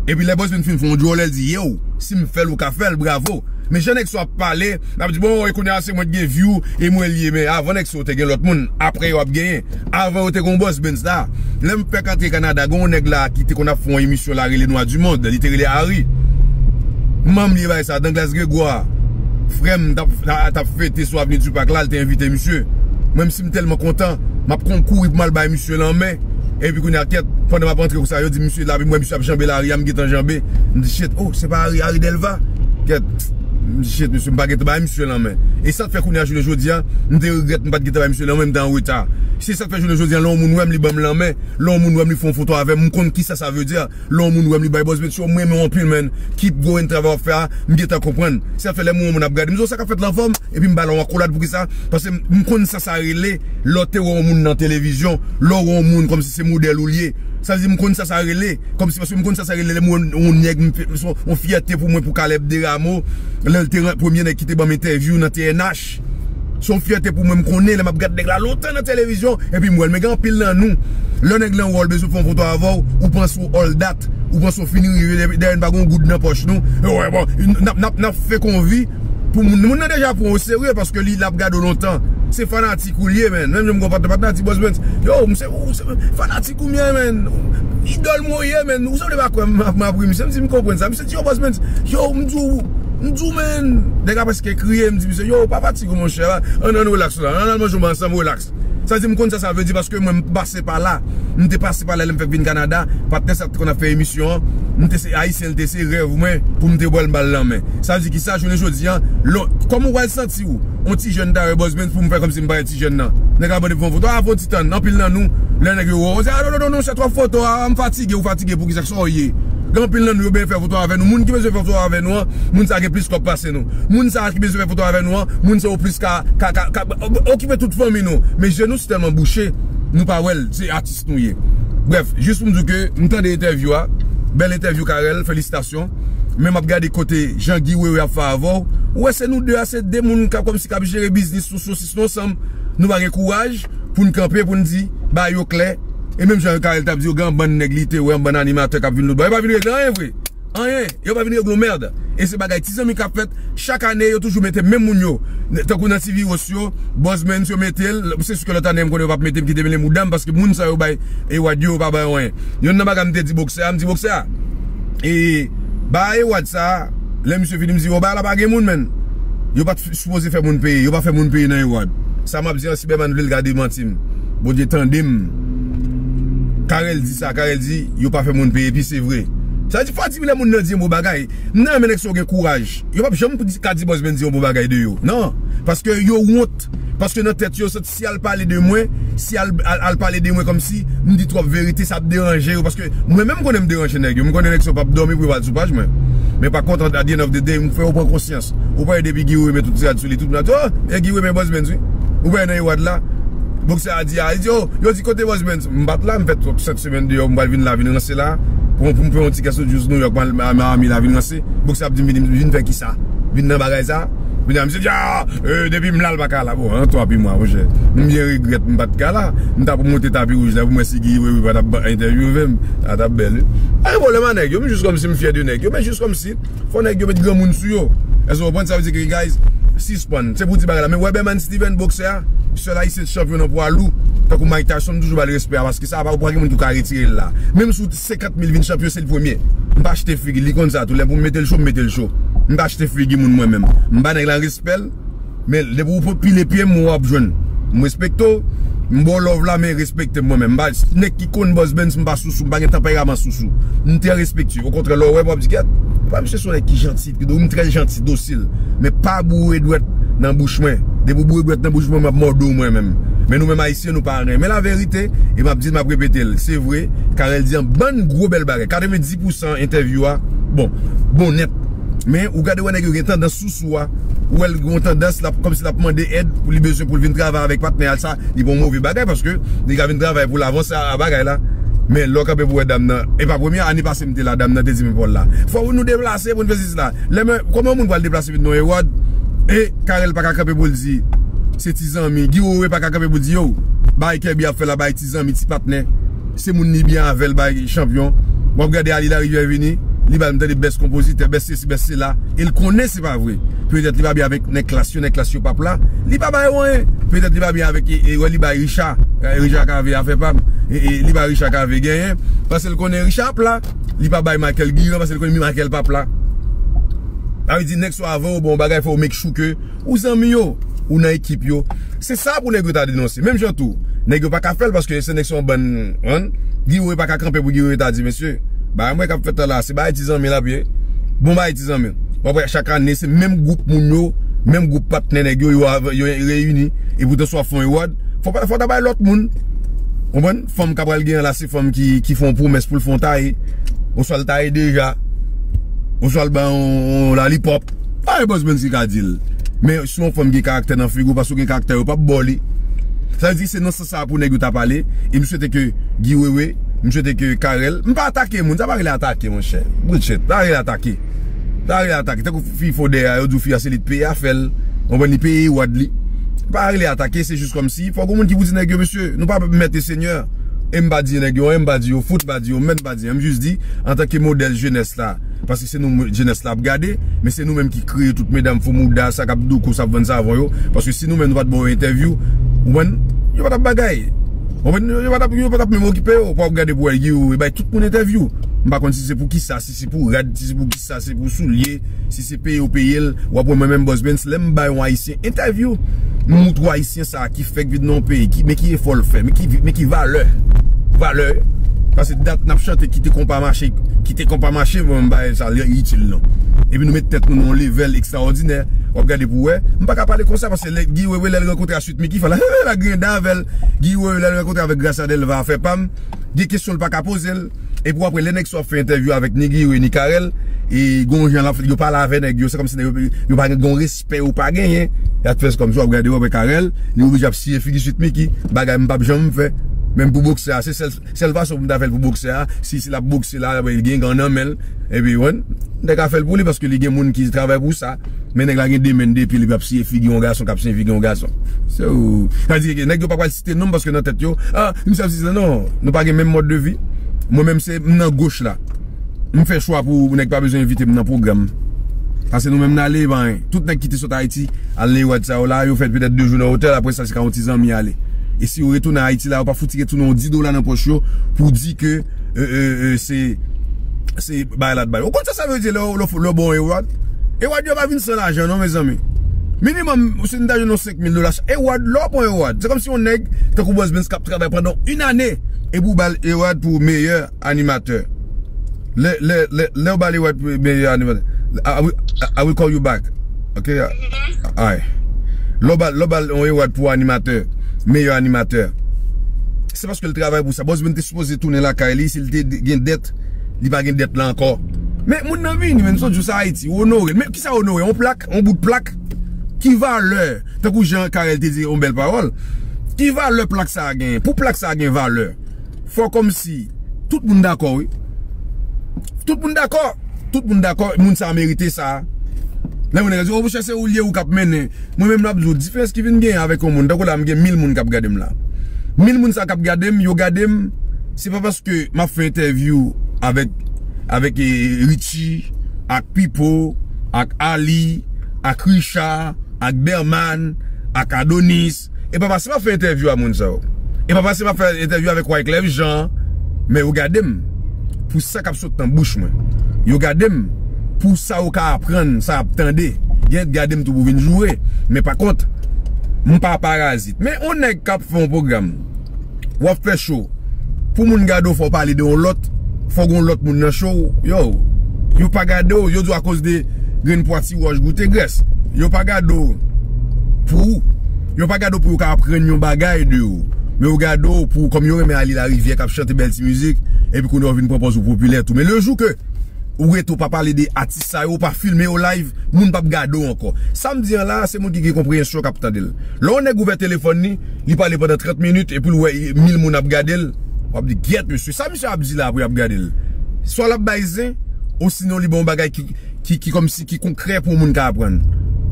Epi lè Boss Benz fin fè yon djòlè, l di, yo, si m fè l, ou ka fè l, bravo. Men jan nèg sa ap pale, l ap di, bon, e kounye a se mwen ki gen view, e mwen l ye, men avan nèg sa yo te gen lòt moun, apre yo ap genyen. Avan yo te gen yon Boss Benz la. Lè m fèk antre Kanada, gen yon nèg la ki te konn ap fè yon emisyon la rele Nwa di Mond, li te rele Harry. Manm li bay sa, Danglas Gregoire. Frè m t ap, t ap fete sou Avenue du Parc la, l te envite misye. Mwen menm si m tèlman kontan, m ap konn kouri pou m al bay misye lanmen. Epi kounye a kèt, pandan m ap antre konsa, yo di misye la, epi m wè misye ap janbe lari a, m gentan janbe. M di, shit, oh, se pa Harry, Harry Delva? Kèt, m di, shit, mesye, m pa gentan bay misye lanmen. E sa k fè kounye a jounen jodi a, m te regrèt m pa t gentan bay misye lanmen, m te an reta. Se sa k fè jounen jodi a, lè yon moun wè m, li ban m lanmen, lè yon moun wè m, li fè yon foto avè m, m konn kisa sa vle di. Lè yon moun wè m, li bay Boss Benz, yo, m renmen w anpil, man. Keep going, travay w ap fè a, m gentan konprann. Se sa k fè lè m wè yon moun ap gade m, m di, oh, sa k ap fèt la, anfòm? Epi m ba l yon akolad, poukisa? Paske m, m konn sa sa rele, lè w te wè yon moun nan televizyon, lè w wè yon moun kòmsi se modèl ou l ye. Sa vle di m konn sa sa rele, kòmsi, paske m konn sa sa rele, lè m wè yon, yon nèg, m fè, se yon, yon fyète pou mwen, pou Caleb Desrameaux, lè l te ran-, premye nèg ki te ban m entèvyou nan T N H. Se yon fyète pou mwen, m konnen lè m ap gad nèg la lontan nan televizyon, epi m wè l. Men gen anpil nan nou, lè nèg lan wè w, l bezwen fè yon foto avè w, ou panse w all that, ou panse w fin rive, dèyè, dèyè n pa gen yon goud nan pòch nou. E wè, bon, n ap, n ap, n ap fè konvi pou moun. Moun nan deja pran w serye paske li, l ap gade w lontan. Se fanatik ou l ye, man. Menm jan m gen yon patnè, patnè a di Boss Benz, yo, m se, ou se fanatik ou m ye, man. Idòl mwen w ye, man. Ou sanble pa kwè m ap, m ap ri misye. M di, m konprann sa. Misye di, yo, Boss Benz, yo, m di w, m di w, man. Nèg la prèske kriye, m di misye, yo, pa fatige w, monchè. Ann, ann relax la. Ann al manje yon ba ansanm, relax. Sa di m konn sa sa vle di paske mwen m pase pa la. M te pase pa la lè m fèk vin Kanada. Patnè sa k te konn ap fè emisyon an. M te se Ayisyen, l te se rèv mwen pou m te wè l, m ba l lanmen. Sa vle di kisa, jounen jodi a, lè, kòman w pral santi w? On ti jèn ta wè Boss Benz pou m fè kòmsi m pa wè ti jèn nan. Nèg la mande pou fè yon foto, a, fè yon ti tann. Anpil nan nou, lè nèg yo wè w, yo di, a, non, non, non, non, chè, twòp foto, a, m fatige, ou fatige, poukisa, kisa w ye? Gen anpil nan nou yo bezwen fè foto avè nou. Moun ki bezwen fè foto avè nou an, moun sa gen plis kòb pase nou. Moun sa ki bezwen fè foto avè nou an, moun sa yo plis ka, ka, ka, ka o-, okipe tout fanmi nou. Men je nou si tèlman bouche, nou pa wè l, se atis nou ye. Brèf, jis pou m di w ke m tande entèvyou a, bèl entèvyou Carel, felisitasyon. Men m ap gade kote Jean Guy Wewe ap fè avè w. Ou wè se nou de a, se de moun k ap kòmsi k ap jere biznis sou sosis nou ansanm. Nou pa gen kouraj pou n kanpe, pou n di, bagay yo klè. E menm jan Carel t ap di yo, gen yon bann nèg li te wè, yon bann animatè k ap vin lòtbò. Yo pa vin regle anyen vre. Anyen. Yo pa vin regle yon mèd. E se bagay ti zanmi k ap fèt. Chak ane, yo toujou mete menm moun yo. Tankou nan T V Rose yo, Boss Benz yo mete l. Se si ke lòt ane, m konnen yo p ap mete m kite mele mouda m, paske moun sa yo bay Ewad yo, yo pa bay yo anyen. Yonn nan bagay m te di boksè a, m di boksè a, e ba Ewad sa, lè misye vini, m di, yo, ba la pa gen moun, menn. Yo pa t sipoze fè moun peye, yo pa fè moun peye nan Ewad. Sa m ap di an, si Bèman vle l ka demanti m. Bondye tande m. Carel di sa, Carel di, yo pa fè moun peye, epi se vre. Sa di, fò di lè moun nan di yon bon bagay. M nan renmen nèg sa yo gen kouraj. Yo p ap janm di- ka di Boss Benz di yon bon bagay de yo. Non. Paske yo wont. Paske nan tèt yo, si al pale de mwen, si al, al, al pale de mwen kòmsi m di twòp verite, sa ap deranje yo. Paske mwen menm, m konnen m deranje nèg yo. M konnen nèg sa yo p ap dòmi pou yo pa sou paj mwen. Men pa kont, at the end of the day, m fè yo pran konsyans. Ou pa wè depi Guy Wewe met tout rad sou li, tout moun ap di, oh, e Guy Wewe men Boss Benz, wi. Ou pa wè nan Ewad la, boksè a di, a, li di, oh, yo di kote Boss Benz. M pa t la, m fè twòp sèt semèn deyò, m pral vin la, vin ranse la. Pou, pou m pran yon tikè sou Juice New York, m al Miami la, vin ranse. Boksè ap di m vin, vin fè kisa? Vin nan bagay sa? Vin a misye di, ah, euh, depi m la, l pa ka la. Bon, an twa pi mwa, monchè. M byen regrèt m pa t ka la. M ta pou monte tapi wouj la, pou m wè si Guy Wewe pa t ap entèvyouve m. A t ap bèl, wi. Pa gen pwoblèm a nèg yo, m jis kòmsi m fyè de nèg yo, men jis kòmsi, fò nèg yo met granmoun sou yo. Èske w konprann? Sa vle di ke, guys, sispann. Se pou di bagay la. Men wè Bèman Steven, boksè a, sèl ayisyen chanpyon nan pwa lou. Tankou Mike Tyson, m toujou ba l respè a, paske sa pa, pa gen moun ki ka retire l la. Menm si w senkant mil vin chanpyon, se l premye. M pa achte figi, li konn sa tou. Lè pou m mete l cho, m mete l cho. M pa achte figi moun mwen menm. M ba nèg la respè l. Men depi w pile pye m, w ap jwenn. M respekte w, m ba w love la, men respekte m mwen menm. M pa nèg ki konn Boss Benz, m pa sousou, m pa gen tanperaman sousou. M trè respektye. Okontrè, lè w wè m, w ap di, "Gèt, pa misye se yon nèg ki janti, ki do, m trè janti, dosil." Men pa boure dwèt nan bouch mwen. Depi w boure dwèt nan bouch mwen, m ap mòde w mwen menm. Men nou menm Ayisyen, nou pa renmen laverite, e m ap di l, m ap repete l. Se vre, Carel di yon bann gwo bèl bagay. Katrevenndis pousan entèvyou a, bon, bon nèt. Men ou gade wè nèg yo gen tandans sousou a, ou wè l gen yon tandans, l ap, kòmsi l ap mande èd pou li bezwen pou l vin travay avèk patnè a l sa, li pa yon move bagay paske li ka vin travay pou l avanse a, a bagay la. Men lè w kanpe pou wè dam nan, e pa premye ane pase m te la, dam nan te di m epòl la. Fò nou deplase pou n fè sesi la. Lè men, kòman yon moun pral deplase vin nan yon Ewad? E Carel pa ka kanpe pou l di, se ti zanmi. Guy Wewe pa ka kanpe pou l di, yo, bagay Kerby ap fè la, bay ti zanmi, ti patnè. Se moun li byen avè l, bay chanpyon. W ap gade Ali Larivière vini, li ba l, m tande bèst konpozitè, bèst sesi, bèst sela. E l konnen se pa vre. Petèt li pa byen avèk nèg klas yo, nèg klas yo p ap la. Li pa bay yo anyen. Petèt li pa byen avèk, e, e, wè li bay Richard, e, Richard Cavé afè pa m. E, e, li bay Richard Cavé genyen. Paske l konnen Richard ap la. Li pa bay Michael Guiran paske l konnen Michael p ap la. Sa vle di nèg sa yo avan yo ba w bagay, fò w make sure ke ou zanmi yo, ou nan ekip yo. Se sa pou nèg yo ta denonse. Menm jan tou, nèg yo pa ka fè l paske se nèg se yon bann, hein? Guy Wewe pa ka kanpe pou Guy Wewe ta di, mesye, bagay mwen k ap fèt la, se bagay ti zanmi l ap ye. Bon bagay ti zanmi. W ap wè chak ane, se menm gwoup moun yo, menm gwoup patnè nèg yo, yo, yo reyini. E poutan si w ap fè yon reward, fò, fò ta bay lòt moun. Konprann? Fanm k ap pral gen an la, se fanm ki, ki fè yon pwomès pou l fè yon taye. Oswa l taye deja. Oswa l ba yon, yon lalipòp. Pa gen Boss Benz ki ka di l. Men si yon fanm gen karaktè nan figi w, paske w gen karaktè, yo p ap ba w li. Sa vle di se nan sans sa pou nèg yo ta pale. E m swete ke Guy Wewe, m swete ke Carel, m pa atake moun, sa pa rele atake, monchè. Bullshit, pa rele atake. Pa rele atake. Tankou fi Fodè a, yo di w fi a se li t peye afè l. Konprann, li peye reward li. Pa rele atake, se jis kòmsi fò gen moun ki pou di nèg yo, mesye, nou pa mèt e senyè. E m pa di nèg yo anyen, m pa di yo fout, m pa di yo mèt, m pa di anyen. M jis di, antanke modèl jenès la, paske se nou jenès la ap gade, men se nou menm ki kreye tout medam fo mouda sa k ap douko, sa ap vann savon yo. Paske si nou menm nou pa t ba yo entèvyou, ou konprann, yo pa t ap bagay. Ou konprann, yo pa t ap, yo pa t ap menm okipe yo. Pou w ap gade pou wè yo bay tout moun entèvyou. M pa konn si se pou kisa, si se pou rad, si se pou kisa, se pou soulye, si se peye yo peye l. W ap wè mwen menm Boss Benz, lè m bay yon Ayisyen entèvyou, m moutre w Ayisyen sa ki fèk vin nan yon peyi, ki, men ki efò l fè, men ki, men ki valè. Valè. Paske dat n ap chante kite konpa mache, kite konpa mache, mwen m bay sa, li itil non. Epi nou met tèt nou nan yon level ekstraòdinè. W ap gade pou wè. M pa ka pale konsa paske lè Guy Wewe lè l rankontre a Sweet Micky, fò l al griyen dan avè l. Guy Wewe lè l rankontre avèk Gracia Delva, afè pa m. Gen kesyon l pa ka poze l. Epi w ap wè lè nèg sa w ap fè entèvyou avèk ni Guy Wewe ni Carel, e gon jan l ap fè, yo pale avè nèg yo, se kòmsi nèg yo, yo pa gen, gon respè yo pa genyen. Y ap fè kòmsi w ap gade w ap wè Carel, li oblije ap siye figi Sweet Micky, bagay m p ap janm fè. Menm pou boksè a, se sèl, sèl fason pou m ta fè l pou boksè a, si, si l ap bokse la, li gen gan nan men l, epi, w konprann, m ta ka fè l pou li paske li gen moun ki travay pou sa. Men nèg la gen de men, de pye, li p ap siye figi yon gason k ap siye figi yon gason. So, sa di ke nèg yo pa pral site non m paske nan tèt yo, ah, misye ap siye, non, nou pa gen menm mòd de vi. Mwen menm se m nan goch la. M fè chwa pou nèg pa bezwen envite m nan pwogram. Paske nou menm n ale, ben, tout nèg ki te sot Ayiti, al nan Ewad sa yo la, yo fè petèt de jou nan otèl, apre sa se ka yon ti zanmi ale. E si yo retounen Ayiti la, yo pa fouti retounen yon di dola nan pòch yo pou di ke, euh, euh, euh, se, se bay la t bay. Ou konn sa sa vle di lè w, lè w, lè w bon Ewad? Ewad yo pa vin san lajan non, mezanmi. Minimòm, si n ta jwenn yon senk mil dola, ewad, lè w pran ewad, se kòmsi yon nèg tankou Buzz Benz k ap travay pandan yon ane epi w ba l ewad pou meyè animatè. Lè, lè, lè, lè w ba l ewad pou meyè animatè, I, I will, I will call you back. Ok? Ay. Lè w ba, lè w ba l yon ewad pou animatè, meyè animatè. Se paske l travay pou sa. Buzz Benz te sipoze tounen lakay li, si l te gen dèt, li pa gen dèt la ankò. Men moun nan vini, men sot jous Ayiti, ou onore l. Men kisa onore? Yon plak, yon bout plak? Ki valè? Tankou jan Carel te di yon bèl pawòl. Ki valè plak sa a genyen? Pou plak sa a gen valè, fò kòmsi tout moun dakò, wi. Tout moun dakò. Tout moun dakò, moun sa a merite sa. Lè moun nan di, "Oh, monchè, se ou l ye, ou k ap mennen." Mwen menm, m ap di w, diferans ki vin genyen avèk yon moun, tankou la, m gen mil moun k ap gade m la. Mil moun sa k ap gade m, yo gade m, se pa paske m ap fè entèvyou avèk, avèk, eh, Richie, ak Pipo, ak Ali, ak Richard, ak Berman, ak Adonis. E pa paske m ap fè entèvyou a moun sa yo. E pa paske m ap fè entèvyou avèk Wyclef Jean, men yo gade m pou sa k ap sot nan bouch mwen. Yo gade m pou sa yo ka aprann, sa y ap tande. Gen gade m tou pou vin joure. Men pa kont, m pa parazit. Men yon nèg k ap fè yon pwogram, w ap fè cho. Pou moun gade w, fò w pale de yon lòt, fò w gen yon lòt moun nan cho w. Yo, yo pa gade w, yo di w akoz de grenn pwa ti wòch goute grès. Yo pa gade w pou ou. Yo pa gade w pou yo ka aprann yon bagay de ou. Men yo gade w pou, kòm yo renmen Ali Larivière k ap chante bèl ti mizik, epi kounye a w vin pran pòz ou popilè tou. Men le jou ke ou rete, ou pa pale de atis sa yo, ou pa filme yo live, moun p ap gade w ankò. Sa m di an la, se moun ki gen konpreyansyon k ap tande l. Lè yon nèg ouvè telefòn li, li pale pandan trant minit, epi l wè mil moun ap gade l, w ap di, "Gyèt, mesye, sa misye ap di la pou y ap gade l?" Swa l ap bay zen, osinon li ba w yon bagay ki, ki, ki kòmsi ki konkrè pou yon moun ka aprann.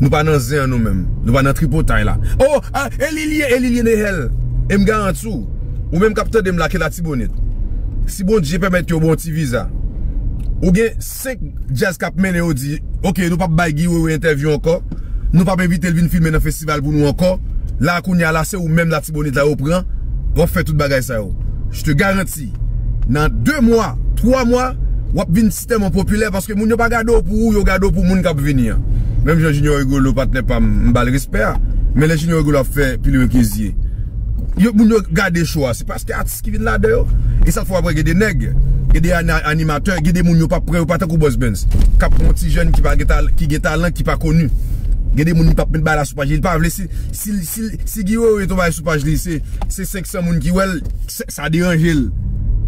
Nou pa nan zen an nou menm. Nou pa nan tripotay la. Oh, ah, e li l ye, e li l ye Nehel. E m garanti w, ou menm k ap tande m la, ke Latibonit, si Bondye pèmèt ke yo ba w yon ti viza, ou gen senk djaz k ap mennen yo di, "Ok, nou p ap bay Guy Wewe entèvyou ankò. Nou p ap envite l vin filme nan festival pou nou ankò." La, kounye a la, se ou menm Latibonit la yo pran, w ap fè tout bagay sa yo. Je te garantis, nan de mwa, twa mwa, w ap vin si tèlman popilè paske moun yo pa gade w pou ou, yo gade w pou moun k ap vini an. Menm jan Junior Rigolo, patnè pa m, m ba l respè a. Men lè Junior Rigolo ap fè Pilwen Kezie, yo, moun yo gade cho a, se paske atis ki vin ladan yo. E sa k fè w ap wè gen de nèg, gen de ana-, animatè, gen de moun yo p ap pran, yo pa tankou Buzz Benz, k ap pran yon ti jèn ki pa gen tal-, ki gen talan, ki pa koni. Gen de moun li p ap met bagay la sou paj li, li pa vle si, si, si, si Guy Wewe mete yon bagay sou paj li, se, se senk san moun ki wè l, sa, sa deranje l.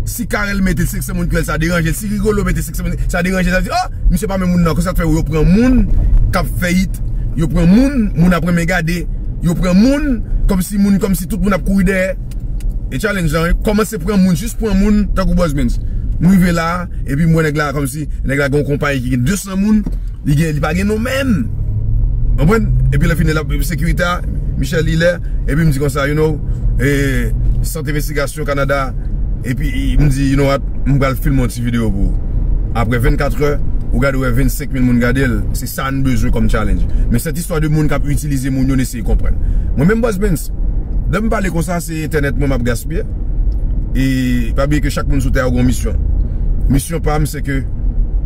Si Carel mete l, senk san moun ki wè l, sa deranje l. Si Rigolo mete senk san moun, sa deranje l. Sa di, "Ah, misye pa menm moun nan." Konsa k fè yo pran moun k ap fè hit, yo pran moun, moun ap renmen gade, yo pran moun, kòmsi moun, kòmsi tout moun ap kouri dèyè. E challenge lan, wi, kòmanse pran moun, jis pran moun, tankou Buzz Benz. M rive la, epi m wè nèg la, kòmsi nèg la gen yon konpayi ki gen de san moun, li gen, li pa gen non menm. Konprann? Epi lè fini la, sekirite a, Michel Hilaire, epi m di konsa, you know, e, Sant Envestigasyon Kanada, epi m di, "You know what, m pral filme yon ti videyo pou ou." Apre vennkat è, ou gade, ou wè vennsenk mil moun gade l, se sa n bezwen kòm challenge. Men sèt istwa de moun k ap itilize moun yo, n eseye konprann. Mwen menm Buzz Benz, lè m pale konsa, se entènèt mwen m ap gaspiye. E pa bliye ke chak moun sou tè a gen yon misyon. Misyon pa m, se ke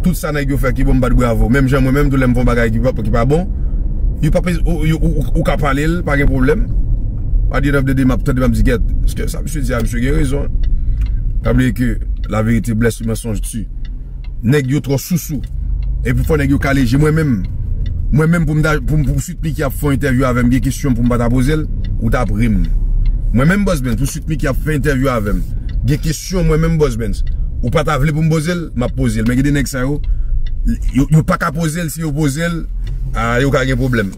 tout sa nèg yo fè ki bon, m bat bravo. Menm jan mwen menm tou, lè m fè yon bagay ki pa, ki pa bon, yo pa pe-, ou, ou, ou, ou ka pale l, pa gen pwoblèm. At the end of the day, m ap tande, m ap di, "Gèt, èske sa misye di a, misye gen rezon." Pa bliye ke la vérité blesse, le mensonge tue. Nèg yo twò sousou. Epi fò nèg yo kale je. Mwen menm, mwen menm pou m ta, pou m, pou Sweet Micky ap fè yon entèvyou avè m, gen kesyon pou m pa ta poze l, ou t ap ri m. Mwen menm Buzz Benz, pou Sweet Micky ap fè entèvyou avè m, gen kesyon mwen menm Buzz Benz, ou pa ta vle pou m poze l, m ap poze l. Men gen de nèg sa yo, yo, yo pa ka poze l, si yo poze l, a, yo ka gen pwoblèm.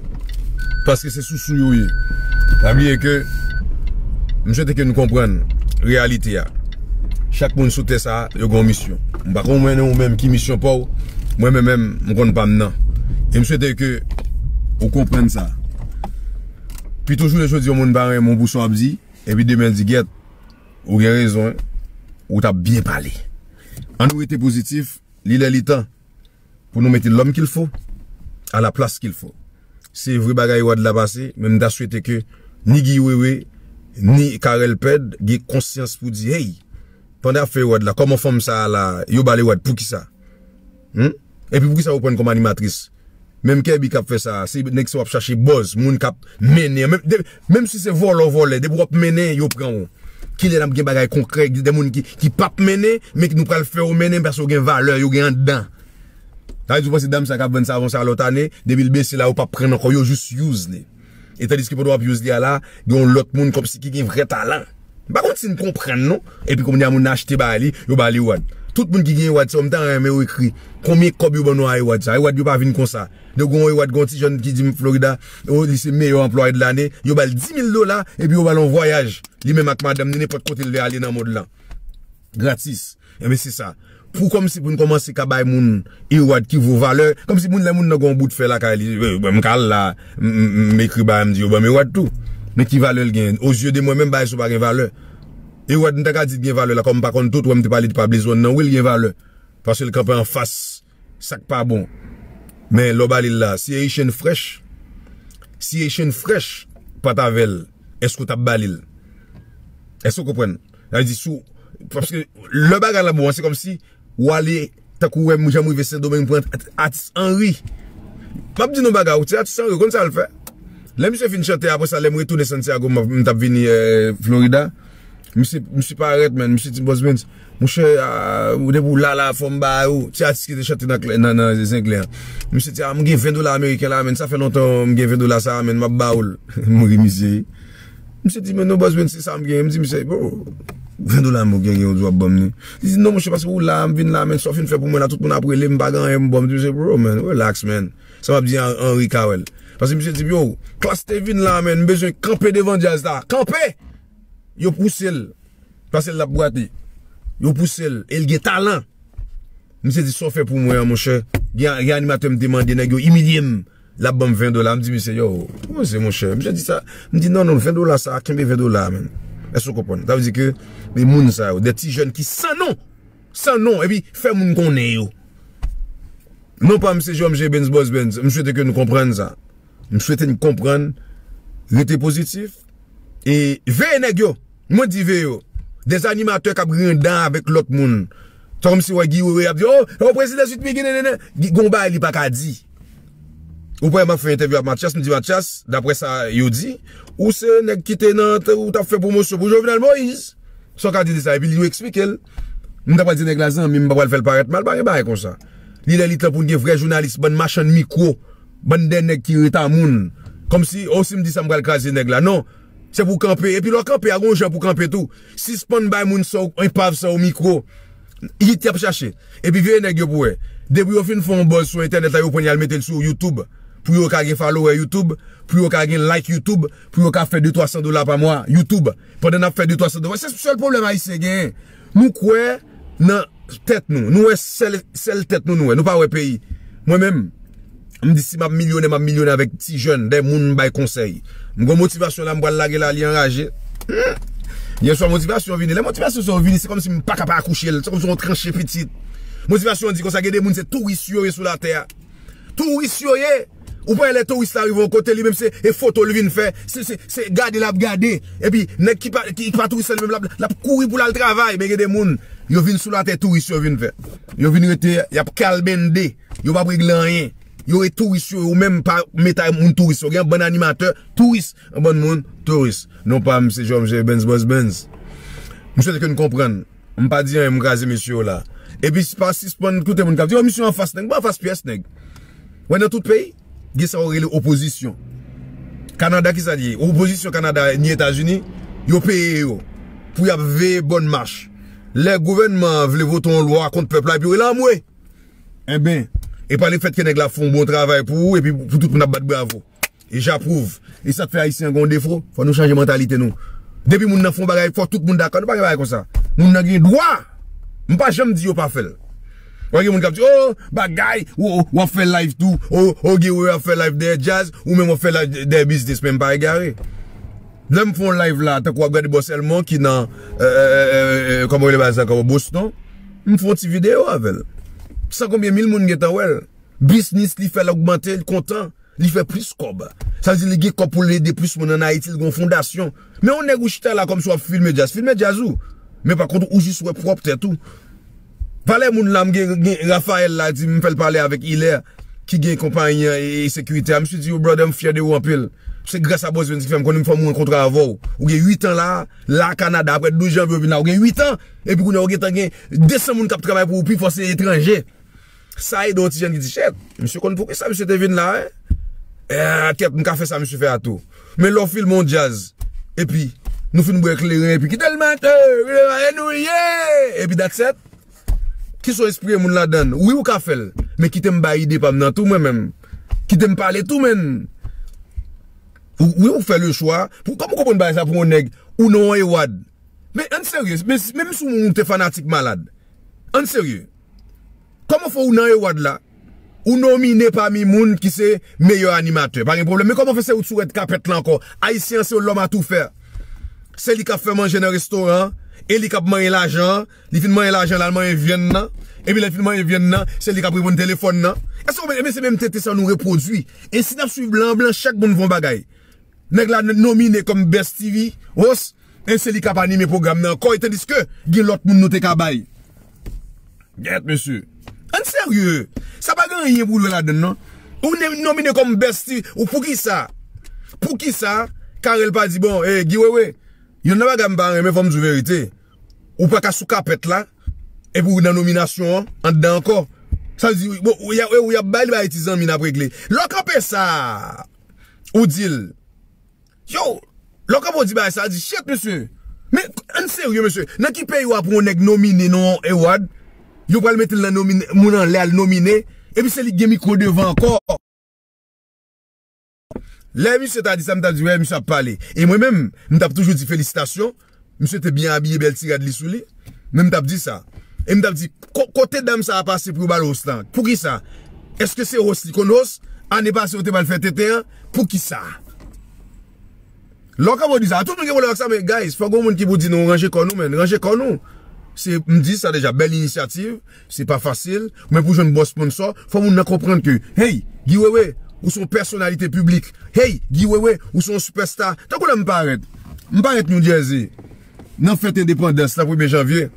Paske se sousou yo ye. Pa bliye ke m swete ke nou konprann reyalite a. Chak moun sou tè sa a, yo gen yon misyon. M pa konn mwen ou menm ki misyon pa w. Mwen menm, menm, m konn pa m nan. E m swete ke Ou konprann sa. Pito jounen jodi yon moun pa renmen w pou sa w ap di, epi demen l di, "Gyèt, ou gen rezon, wi. Ou t ap byen pale." Ann nou rete pozitif, li lè li tan pou nou mete l'homme qu'il faut à la place qu'il faut. Se vre bagay Ewad la pase, men m ta swete ke ni Guy Wewe, ni Carel Pèd gen konsyans pou di, "Hey, pandan y ap fè Ewad la, kòman fanm sa a la, yo ba l Ewad, poukisa?" Hmm? Epi poukisa yo pran l kòm animatris? Menm Kèbi k ap fè sa, se nèg sa w ap chache buzz, moun k ap mennen. Menm, de, menm si se vòlè w vòlè, depi w ap mennen, yo pran w. Kilè n ap gen bagay konkrè, de moun ki, ki p ap mennen, men ki nou pral fè yo mennen, paske yo gen valè, yo gen anndan. Sa vle di, ou panse dam sa k ap vann savon sa lòt ane, depi l bese la, yo p ap pran l ankò, yo jis use li. E tandiske pandan w ap use li a la, gen yon lòt moun kòmsi ki gen vrè talan. M pa konn si n konprann non. Epi kounye a moun nan achte bay li, yo ba li Ewad. Tout moun ki gen Ewad sa yo, m ta renmen yo ekri konbyen kòb yo ban nou a Ewad sa. Ewad yo pa vin konsa. Donk gen yon Ewad, gen yon ti jèn ki di m Florida, oh, li se meyè anplwaye de lane, yo ba l di mil dola, epi yo ba l yon vwayaj, li menm ak madanm ni nenpòt kote l vle ale nan mond lan. Gratis. Enben, se sa. Pou kòmsi pou n kòmanse ka bay moun Ewad ki vo valè, kòmsi moun, lè moun nan gen yon bout fè lakay li, eh, m ka al la, m, m, m ekri bay, m di yo ban m Ewad tou. Men ki valè l gen? Aux yeux de mwen menm, bagay sa yo pa gen valè. Ewad, m ta ka di l gen valè la, kòm m pa konn tout, wè m te pale de Pablo Zone nan, wi, l gen valè. Paske l kanpe anfas sa k pa bon. Men lè w ba li l la, si Haitian Fresh, si Haitian Fresh pa t avè l, èske w t ap ba li l? Èske w konprann? Sa vle di, sou, paske lè bagay la bon, se kòmsi w ale, tankou w wè, jan m rive Sendomeng, m pran at-, atis Henry. M ap di nou bagay, ou ti atis Henry, ou konn sa l fè? Lè misye fin chante, apre sa, lè m retounen Santiago, m, m t ap vini, eh, Florida, misye, misye parèt, man, misye di, "Boss Benz, monchè, ah, ou depi w la, la, fò m ba ou." Ti atis ki te chante nan klè, nan, nan Zenglè an. Misye di, "Ah, m gen ven dola ameriken la, man, sa fè lontan m gen ven dola sa, man, m ap ba ou l." M ri misye. Misye di, "Men non, Boss Benz, se sa m gen." M di misye, "Bro, ven dola m ou gen, gen, ou di w ap ban m li." Li di, "Non, monchè, paske ou la, m vin la, men sa w fin fè pou mwen la, tout moun ap rele m, m pa gen anyen m ba w." M di misye, "Bro, man, relax, man." Sa m ap di Henry Carel. Paske misye di m, "Yo, Klass te vin la, man, m bezwen kanpe devan djaz la. Kanpe!" Yo pouse l. Paske l ap bwate. Yo pouse l. E l gen talan. Misye di, "Sa w fè pou mwen an, monchè?" Gen, gen animatè m te mande, nèg yo imilye m. L ap ban m ven dola. M di misye, "Yo, kòman se, monchè?" Misye di sa. M di, "Non, non, ven dola sa, kenbe ven dola, man." Èske w konprann? Sa vle di ke, men moun sa yo, de ti jèn ki san non, san non, epi fè moun konnen yo. Non pa m se J M G Benz Boss Benz. M swete ke nou konprann sa. M swete n konprann, rete pozitif, e veye nèg yo. Mwen di veye yo. Des animatè k ap griyen dan avèk lòt moun. Se kòmsi w wè Guy Wewe ap di, "Oh, oh, prezidan Sweet Micky, nenenen." Guy, gon bagay li pa ka di. Ou pa wè m ap fè entèvyou ak Mathias, m di, "Mathias, daprè sa yo di, ou se nèg ki te nan, ou t ap fè pwomosyon pou Jovenel Moïse." Sa w ka di de sa? Epi li yo eksplike l. M ta pral di nèg la zanmi, m pa pral fè l parèt mal, pa gen bagay konsa. Li lè li tan pou n gen vrè jounalis, bann machann mikwo, bann de nèg ki reta moun. Kòmsi, o, si m di sa, m pral kraze nèg la. Non. Se pou w kanpe. Epi lè w kanpe a, gon jan pou w kanpe tou. Sispann bay moun sa w, enpav sa w mikwo. It y ap chache. Epi veye nèg yo pou wè. Depi yo fin fè yon buzz sou entènèt la, yo pran y al mete l sou YouTube. Pou yo ka gen follower YouTube. Pou yo ka gen like YouTube. Pou yo ka fè de twa san dola pa mwa YouTube. Pandan n ap fè de twa san dola. Se sèl pwoblèm Ayisyen genyen. Nou kwè nan tèt nou. Nou wè sèl, sèl tèt nou, nou wè. Nou pa wè peyi. Mwen menm, m di si m ap milyonè, m ap milyonè avèk ti jèn, de moun m bay konsèy. M gon motivasyon la, m pral lage la, li anraje. Hmm. Yèswa motivasyon vini. Lè motivasyon sa yo vini, se kòmsi m pa ka pa akouche l. Se kòmsi yon tranche pitit. Motivasyon an di konsa, gen de moun se touris yo ye sou latè a. Touris yo ye. Ou pa wè lè touris la rive yon kote, li menm se e foto l vin fè, se, se, se gade l ap gade. Epi nèg ki pa, ki pa touris la, li menm l ap, l ap kouri pou l al travay. Men gen de moun, yo vin sou latè, touris yo vin fè. Yo vin rete, y ap kalbende. Yo p ap regle anyen. Yo e touris yo, yo menm pa mete moun touris yo. Gen yon bann animatè touris, yon bann moun touris. Non pa m se J M G Benz Boss Benz. M swete ke n konprann. M pa di anyen, m kraze mesye yo la. Epi pa sispann koute moun k ap di, "Oh, misye anfas nèg." M pa anfas pyès nèg. Wè, nan tout peyi, gen sa yo rele opozisyon. Kanada, ki sa l ye? Opozisyon Kanada ni Etazini, yo peye yo pou y ap veye Bòn Mach. Lè gouvènman an vle vote yon lwa kont pèp la, epi yo rele anmwe. Enben, e pa lefètke nèg la ap fè yon bon travay pou ou, epi pou tout moun ap bat bravo. E j'approuve. E sa k fè Ayisyen an gen yon defo, fò nou chanje mantalite nou. Depi moun nan fè yon bagay, fò tout moun dakò. Nou pa gen bagay konsa. Moun nan gen dwa. M pa janm di yo pa fè l. Pa gen moun k ap di, oh, bagay, w ap fè live tou, oh, oh, Guy Wewe ap fè live dèyè djaz, ou menm w ap fè live dèyè biznis, men m pa egare. Lè m fè yon live la, tankou w ap gade Boss Elmon ki nan, euh, euh, euh, euh, kòman rele bagay sa ankò, Boston, m fè yon ti videyo avè l. San konbyen mil moun gentan wè l. Biznis li fè l ogmante, l kontan. Li fè plis kòb. Sa vle di li gen kòb pou l ede plis moun ann Ayiti, li gen yon fondasyon. Men yon nèg ou chita la kòmsi w ap filme djaz. Filme djaz ou. Men pa kont ou jis wè pwòp tèt ou. Valè moun la, m gen, gen Raphaël la, di m fè l pale avèk Hilaire, ki gen konpayi an e, e sekirite a. Misye di, yo, brother, m fyè de ou anpil. Se gras a Boss Benz ki fè m konnen m fè m rankontre avè w. Ou gen uit an la, la Kanada, apre douz janvye ou vin la, ou gen uit an, epi kounye a ou gentan gen de san moun k ap travay pou ou, pi fò se etranje. Sa ede yon ti jèn ki di, shit, misye konn poukisa misye te vin la, wi. Eh, kèt, m ka fè sa misye fè a tou. Men lè w filme yon djaz, epi nou fin bwè kleren, epi kite l mete, e nou ye, epi that's it. Ki son espri moun ladan l? Wi, ou ka fè l, men kite m bay ide pa m nan tou mwen menm. Kite m pale tou, menn. Ou- Wi, ou fè le chwa. Pou, kòman ou konprann bagay sa pou yon nèg? Ou nan yon Ewad. Men ann serye, men, menm si ou te fanatik malad. Ann serye. Kòman fè ou nan Ewad la? Ou nomine pami moun ki se meyè animatè. Pa gen pwoblèm. Men kòman fè se ou t sou rèd kapèt la ankò? Ayisyen an se yon lòm a tou fè. Se li k ap fè manje nan restoran an, e li k ap manyen lajan an. Li fin manyen lajan la, l manyen vyann nan. Epi lè l fin manyen vyann nan, se li k ap reponn telefòn nan. Èske w men se menm tenten sa nou repwodui? E si n ap swiv blan, blan, chak moun fè yon bagay. Nèg la n- nomine kòm Best T V host, e se li k ap anime pwogram nan ankò, e tandiske gen lòt moun nou te ka bay. Gèt, mesye. Ann serye. Sa pa gen anyen pou l wè ladan l, non. Ou ne- nomine kòm Best T V, ou poukisa? Poukisa Carel pa di, bon, eh, Guy Wewe, yonn nan bagay m pa renmen, fò m di w verite. Ou pa ka sou kapèt la, epi ou nan nominasyon an, anndan ankò. Sa vle di, bon, ou y a, ou y ap bay li bay ti zanmi n ap regle. Lè w kanpe sa, ou di l, yo, lè w kanpe w di bagay sa, di, shit, mesye. Men, ann serye, mesye. Nan ki peyi w ap yon nèg nomine nan yon award, yo pral mete l nan nomine, moun anlè al nomine, epi se li k gen mikwo devan ankò. Lè misye ta di sa, m t ap di, wè, misye ap pale. E mwen menm, m t ap toujou di felisitasyon. Misye te byen abiye, bèl ti rad li sou li. Men m t ap di sa. E m t ap di, ko- kote dam sa a pase pou yo ba l host lan? Poukisa? Èske se host li konn host? Ane pase, yo te ba l fè tenten an. Poukisa? Lè w kanpe w di sa, tout moun gen pwoblèm ak sa, men guys, fò gon moun ki pou di nou ranje kò nou, men ranje kò nou. Se, m di sa deja, bèl inisyativ, se pa fasil, men pou jwenn bon sponsò, fò moun nan konprann ke, hey, Guy Wewe, ou se yon pèsonalite piblik. Hey, Guy Wewe, ou se yon sipèsta. Tankou lè m parèt. M parèt New Jersey. Nan fèt endepandans la, premye janvye.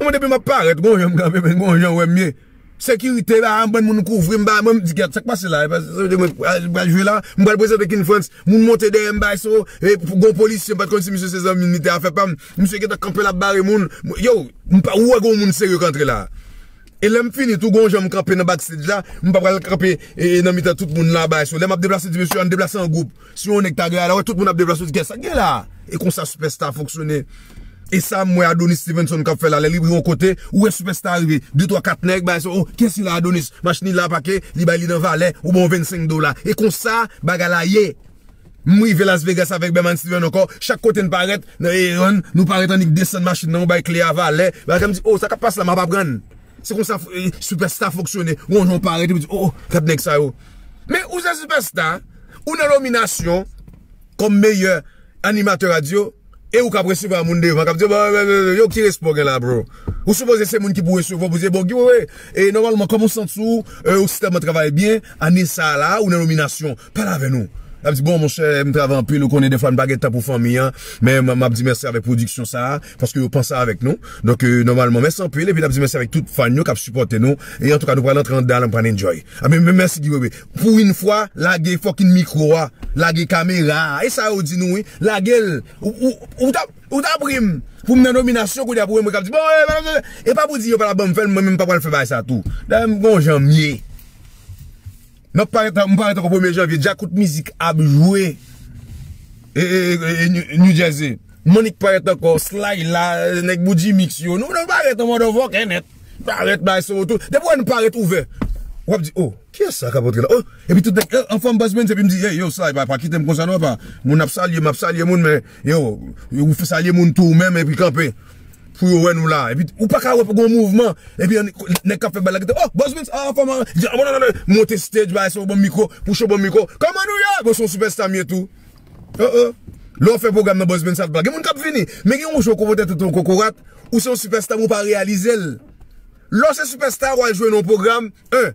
Mwen, depi m ap parèt, gon jan m kanpe, men gon jan w wè m ye. Sekirite ba m, bann moun kouvri m ba, mwen m di, gad, sa k pase la? E pa, sa vle di mwen pral jwe la, m pral prezante King Frantz. Moun monte dèyè m, bay so, e pou gon polisye, m pa t konn si misye se zanmi m, li te afè pa m. Misye gentan kanpe l ap bare moun. Yo, m pa, ou wè gon moun serye k antre la. E lè m fini tou, gon jan m kanpe nan backstage la, m pa pral kanpe e, e nan mitan tout moun la, bay so. Lè m ap deplase, di, mesye, ann deplase an gwoup. Si yon nèg ta gen la, wè tout moun ap deplase, ou di, kè sa gen la? E konsa Superstar fonksyone. E sa m wè Adonis Stevenson k ap fè la, lè li rive yon kote, ou wè Superstar rive, de twa kat nèg, bay so, oh, kiyès li la Adonis? Machin li la pake, li bay li nan valè, ou bon vennsenk dola. E konsa bagay la ye. M rive Las Vegas avèk Bèman Steven ankò, chak kote n parèt, nan Eran, nou parèt annik desann machin nan, ou bay kle a valè, bagay m di, oh, sa k ap pase la, m ap aprann. Se konsa eh, Superstar fonksyone. Gon jan w parèt, epi w di, oh, oh, gad nèg sa yo. Men ou se Superstar, ou nan nominasyon kòm meyè animatè radyo, e ou k ap resevwa moun devan, k ap di, bon, yo, ki respè w gen la, bro? Ou sipoze se moun ki pou resevwa, pou di, bon, Guy Wewe, e nòmalman, kòman w santi w, e, ou si tèlman travay byen, ane sa a la, ou nan nominasyon, pale avè nou. L ap di, bon, monchè, m travay anpil, ou konnen, defwa n pa gen tan pou fanmi an, men m, m ap di mèsi avèk pwodiksyon sa a, paske yo panse avèk nou. Donk, e, nòmalman, mèsi anpil, epi n ap di mèsi avèk tout fan yo k ap sipòte nou. E antouka, nou pral antre anndan, nou pral enjoy. A, men, men mèsi, Guy Wewe. Pou yon fwa, lage fucking mikwo a, lage kamera a. E sa yo di nou, wi. Lage l. Ou, ou, ou t ap, ou t ap ri m. Pou m nan nominasyon, kounye a pou mwen k ap di, bon, e, e, e pa pou di yo pa t ap ban m fè l, mwen menm m pa pral fè bagay sa tou. Dayè, m gon jan m ye. M ap parèt, m parèt ankò premye janvye. Djakout Mizik ap jwe. E, e, e, e, New, New Jersey. Monique parèt ankò, Sly la, nèg Boudji Mix yo. Nou, nou parèt an motherfucker nèt. Parèt bay so tou. Depi w wè nou parèt ouvè. W ap di, oh, kiyès sa k ap antre la? Oh, epi tout nèg, eh, anfòm Boss Benz, epi m di, hey, yo, Sly, pa, pa kite m konsa non, pa. Moun ap salye, m ap salye moun, men, yo, ou fè salye moun tou, ou menm, epi kanpe. pou yo wè nou la. Epi ou pa ka wè pou gon mouvman. Epi nèg k ap fè bal la, gete, oh, Boss Benz, ah, fò m monte stage, bay, se yon bon mikwo, pou show bon mikwo. Kòman nou ye? Bon, se yon sipèsta m ye tou. Oh, oh. Lè w fè pwogram nan Boss Benz, sa t pa gen moun k ap vini. Men gen yon jou w konpòte tout yon kokorat, ou se yon sipèsta, men w pa reyalize l. Lè w se sipèsta, w al jwe nan yon pwogram, en,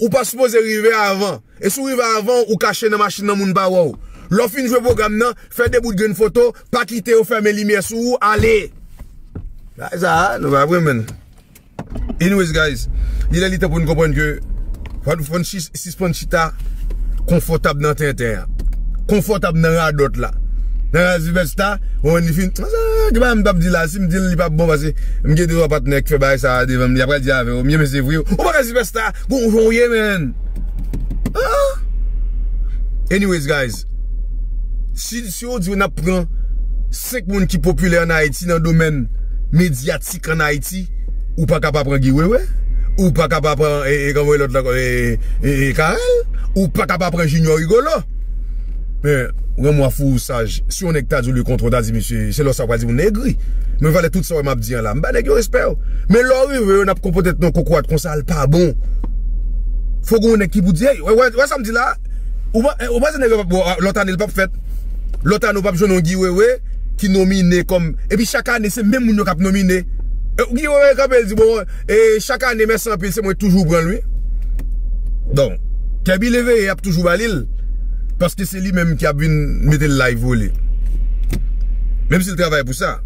ou pa sipoze rive avan. E si w rive avan, ou kache nan machin nan, moun pa wè w. Lè w fin jwe pwogram nan, fè de bout grenn foto, pa kite yo fèmen limyè sou ou, ale. Bagay sa a, nou pa vre, menn. Anyways, guys, li lè li tan pou n konprann ke fò n, fò n chis-, sispann chita konfòtab nan tenten an. Konfòtab nan radòt la. Nan radòt sipèsta, ou konn li fin, ah, ki bagay m t ap di la, si m di l, li p ap bon, paske m gen de twa patnè k fè bagay sa a devan m, li ap pral di avè w, m, men se vre, ou pa ka sipèsta, gon jan w ye, menn. Ah! Anyways, guys, si, si yo di w n ap pran senk moun ki popilè ann Ayiti nan domèn medyatik ann Ayiti, ou pa ka pa pran Guy Wewe, ou pa ka pa pran, e, e, kòman lòt la, e, e, e, Carel, ou pa ka pa pran Junior Rigolo. Men, ranmwa fou saj, si yon nèg ta di w li kont ou, ta di, misye, se lè sa w pral di moun nan egri. Men valè tout sa w wè m ap di an la. M ba nèg yo respè yo. Men lè w rive yo, n ap konpòte tèt nou kokorat konsa, l pa bon. Fò gen yon nèg ki pou di, hey, wè, wè, wè sa m di la? Ou pa, ou panse nèg yo p ap, bon, lòt ane l p ap fèt? Lòt ane w p ap jwenn yon Guy Wewe ki nomine kòm, epi chak ane se menm moun yo k ap nomine. E, Guy Wewe kanpe, l di, bon, e, chak ane, mèsi anpil, se mwen k toujou pran l, wi. Donk, Kèbi Leveye ap toujou ba li l, paske se li menm ki ap vin mete l live pou li. Menm si l travay pou sa.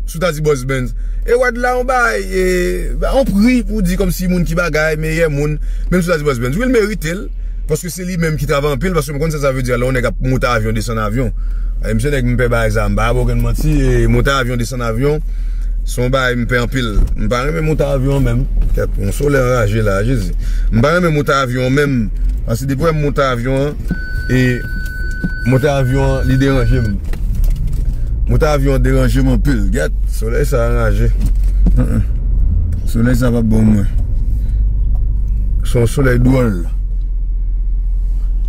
Si w ta di Boss Benz, e w a di la yon bagay, e, yon pri pou di kòmsi moun ki bagay, meyè moun, menm si w ta di Boss Benz, wi, l merite l, paske se li menm ki travay anpil, paske m konn sa sa vle di, lè yon nèg ap monte avyon, desann avyon. E, misye nèg m pè bagay sa, m pa ba okenn manti, e, monte avyon, desann avyon, se yon bagay m pè anpil. M pa renmen monte avyon menm. Kèt, yon solèy anraje la, Jezi. M pa renmen monte avyon menm, paske depi w wè m monte avyon an, e monte avyon an, li deranje m. Monte avyon an deranje m anpil. Gèt, solèy sa anraje. Solèy sa p ap bon mwen. Se yon solèy dwòl.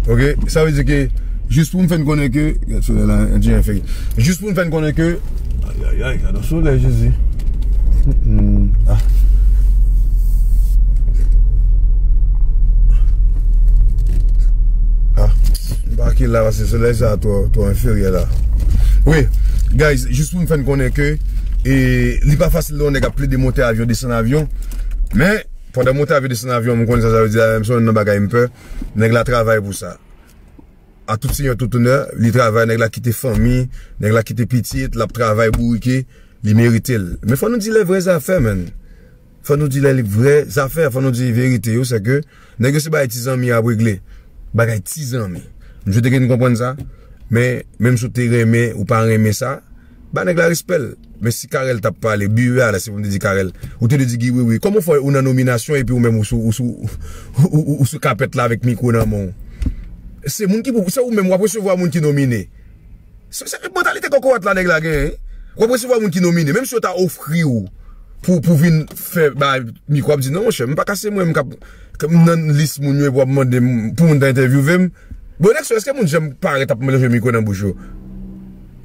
Oke? Sa vle di ke, jis pou m fè n konnen ke, gèt solèy la, an ti enferi. Jis pou m fè n konnen ke, ayayay, gade yon solèy, Jezi. Mm, ah. Ah, m pa ki la, paske solèy sa twò, twò enferyè la. Wi, guys, jis pou m fè n konnen ke, e, li pa fasil lè yon nèg ap plede monte avyon, desann avyon. Men, pandan monte avyon, desann avyon, m konnen sa sa vle di la, menm si yon nan bagay m pè, nèg la travay pou sa. A tout senyè, tout onè, li travay, nèg la kite fanmi, nèg la kite pitit, l ap travay bourike, li merite l. Men fò nou di lè vrè zafè, menn. Fò nou di lè vrè zafè, fò nou di verite yo, se ke nèg yo se bagay ti zanmi y ap regle. Bagay ti zanmi. M swete ke nou konprann sa. Men, menm si w te renmen, ou pa renmen sa, ba nèg la respè l. Men si Carel t ap pale, biwe a la, se pou m te di Carel, ou te dwe di Guy Wewe, kòman w fè ou nan nominasyon epi ou menm ou sou, ou sou, ou, ou, ou sou kapèt la avèk mikwo nan men w? Se moun ki pou, se ou menm w ap resevwa moun ki nomine. Se, se mantalite kokorat la nèg la genyen, wi. W ap resevwa moun ki nomine, menm si yo ta ofri w pou, pou vin fè bay mikwo, w ap di, non, monchè, m pa ka se mwen, m k ap, k ap nan lis moun yo epi w ap mande m pou moun ta entèvyouve m. Bon, Nèkso, èske moun janm parèt ap melanje mikwo nan bouch yo?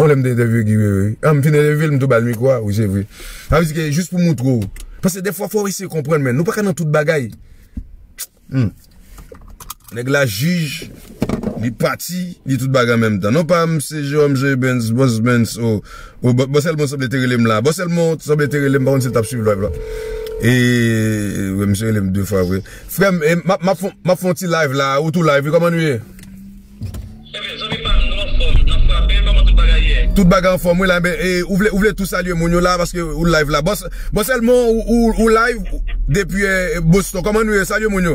On lè m te entèvyouve Guy Wewe, wi. An, m fin entèvyouve l, m tou ba l mikwo a, wi, se vre. Sa vle di ke jis pou moutre w. Paske dèfwa, fò w eseye konprann, men nou pa ka nan tout bagay. Hmm. Nèg la jij, li pati, li tout bagay an menm tan. Non pa m, se Jerome J. Benz, Boss Benz, o, o, Bo-, Boss Elmond sanble te rele m la. Boss Elmond sanble te rele m, pa konn si l t ap swiv live la. E, e, wi, misye rele m de fwa vre. Frè m, e, m ap, m ap fon, m ap fon ti live la, ou tou live, wi, kòman nou ye? Ebyen, zanmi pa m, nou anfòm, n ap frape, kòman tout bagay ye? Tout bagay anfòm, wi, la, men, e, ou vle, ou vle tou salye moun yo la, paske ou live la. Boss, Boss Elmond, ou, ou, ou live depi, e, Boston. Kòman nou ye? Salye moun yo.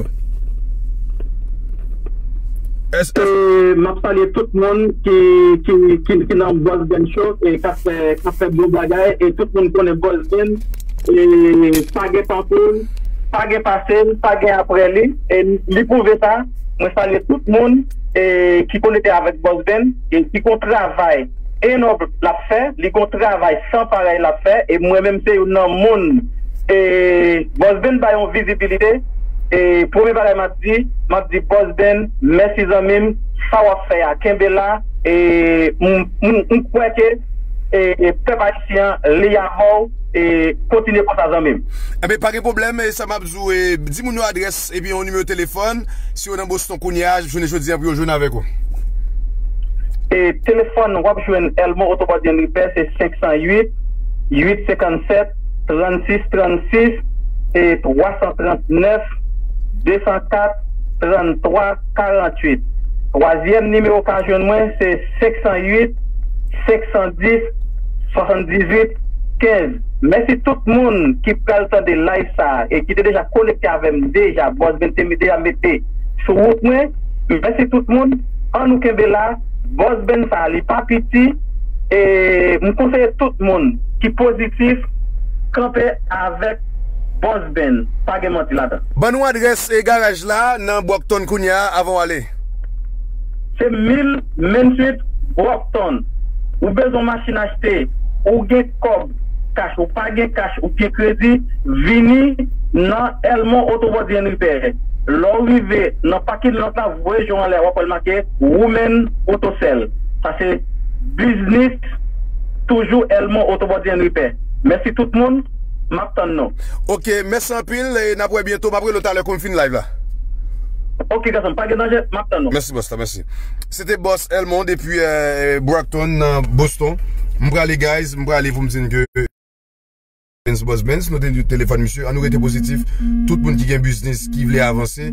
Èske... E, m ap salye tout moun ki, ki, ki, ki nan Boss Ben Show, e k ap fè, k ap fè bon bagay, e tout moun konnen Boss Ben, e pa gen tankou l, pa gen pase l, pa gen apre li, e li pwouve sa. Mwen salye tout moun, e ki konekte avèk Boss Ben, e ki gon travay enòm l ap fè, li gon travay san parèy l ap fè, e mwen menm se youn nan moun, e Boss Ben bay yon vizibilite, e premye bagay m ap di, m ap di Boss Ben, mèsi zanmi m, sa w ap fè a, kenbe la, e m, m, m kwè ke, e, e pèp ayisyen an, li avè w, E kontinye konsa, zanmi m. Enben, pa gen pwoblèm, e sa m ap di w, e, di moun yo adrès, epi yon nimewo telefòn, si yo nan Boston kounye a, jounen jodi a, pou yo jwenn avèk ou. E telefòn, w ap jwenn Elmo Autobody and Repair, se senk san uit, uit senkannsèt, trannsis trannsis, e twa san trannèf, de san kat, tranntwa karannwit. Twazyèm nimewo ka jwenn mwen, se senk san uit, senk san dis, swasanndizuit, kenz. Mèsi tout moun ki pral tande live sa a e ki te deja konekte avè m deja. Bòs Ben te deja mete sou wout mwen. Mèsi tout moun. Ann nou kenbe la. Bòs Ben sa a, li pa piti. E m konseye tout moun ki pozitif kanpe avèk Bòs Ben. Pa gen manti ladan. Ban nou adrès e garaj la nan Brockton kounye a avan w ale. Se mil venntuit Brockton. Ou bezwen machin achte, ou gen kòb kach, ou pa gen kach, ou gen kredi, vini nan Elmo Autobody and Repair. Lè w rive nan pakin lòt la, voye je w anlè, w ap wè l make Women Auto Sell. Sa se biznis toujou Elmo Autobody and Repair. Mèsi tout moun, m ap tann nou. Ok, mèsi anpil, e n ap wè byento, m ap rele w talè kou m fin live la. Ok, gason, pa gen danje, m ap tann nou. Mèsi, bòs la, mèsi. Se te bòs Elmond depi, euh, Brockton, nan Boston. M prale, guys, m prale pou m di n ke Benz Boss Benz, nou te di telefòn misye, an nou rete pozitif. Tout moun ki gen biznis, ki vle avanse,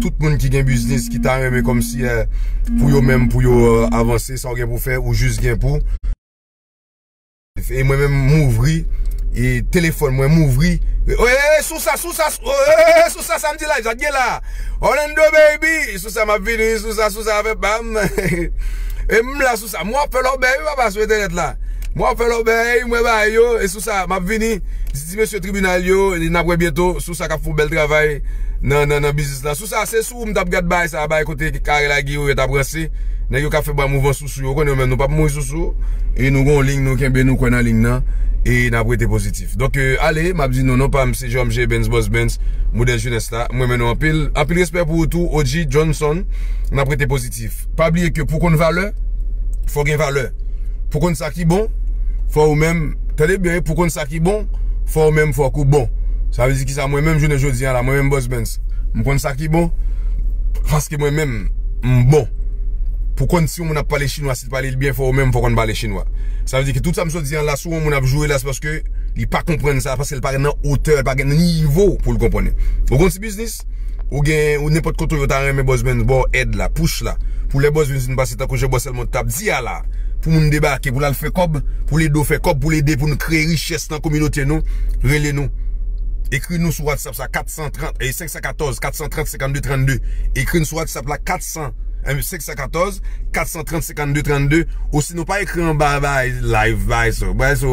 tout moun ki gen biznis, ki ta renmen kòmsi, euh, pou yo menm, pou yo, euh, avanse, sa w gen pou fè, ou jis gen pou. E mwen menm, m ouvri, e telefòn mwen, m ouvri. E, e, e, sou sa, sou sa, sou, e, e, e, sou sa, sa m di live, sa t gen la. Orlando baby, sou sa, m ap vini, sou sa, sou sa, avè pa m. E m la, sou sa, mwen ap fè lòbèy, wi, papa, sou entènèt la. Mwen ap fè lòbèy, mwen ba yo, e sou sa, m ap vini. Di, di mesye tribinal yo, e n ap wè byento, sou sa k ap fè yon bèl travay nan, nan, nan biznis la. Sou sa, se sou ou m t ap gad bay sa, bay kote Karel Aguirre yo t ap ranse. Nèg yo k ap fè bay mouvman sousou yo, ou konnen yo menm nou p ap mouri sousou. E nou gon liy, nou kenbe, nou kwè nan liy nan. E n ap rete pozitif. Donk, euh, ale, m ap di nou, non pa m, se Jòm J Benz, Boss Benz, modèl jenès la. Mwen renmen nou anpil. Anpil respè pou ou tou, O G Johnson. N ap rete pozitif. Pa bliye ke pou konn valè, fò gen valè. Pou konn sa ki bon, fò ou menm, tande byen, pou konn sa ki bon, fò ou menm, fòk ou bon. Sa vle di kisa? Mwen menm, jounen jodi a la, mwen menm, Boss Benz, m konn sa ki bon, paske mwen menm, m bon. Pou konn si yon moun ap pale chinwa, si l pale l byen, fò ou menm, fò w konn pale chinwa. Sa vle di ke tout sa m sot di an la, si yon moun ap joure la, se paske li pa konprann sa, paske l pa nan otè, l pa gen nivo pou l konprann. Ou konn ti biznis, ou gen, ou nenpòt kote yo ta renmen Boss Benz ba w èd la, push la. Pou lè Boss Benz vin pase tankou jan Boss Elmond t ap di a la. Pou moun debake, pou l al fè kòb, pou l ede w fè kòb, pou l ede pou nou kreye richès nan kominote nou, rele nou. Ekri nou sou WhatsApp sa, kat san trant, e, senk san katòz, kat san trant, senkannde, trannde. Ekri nou sou WhatsApp la, kat san, e, senk san katòz, kat san trant, senkannde, trannde. Osinon pa ekri anba bay live, bay sa, bay sa,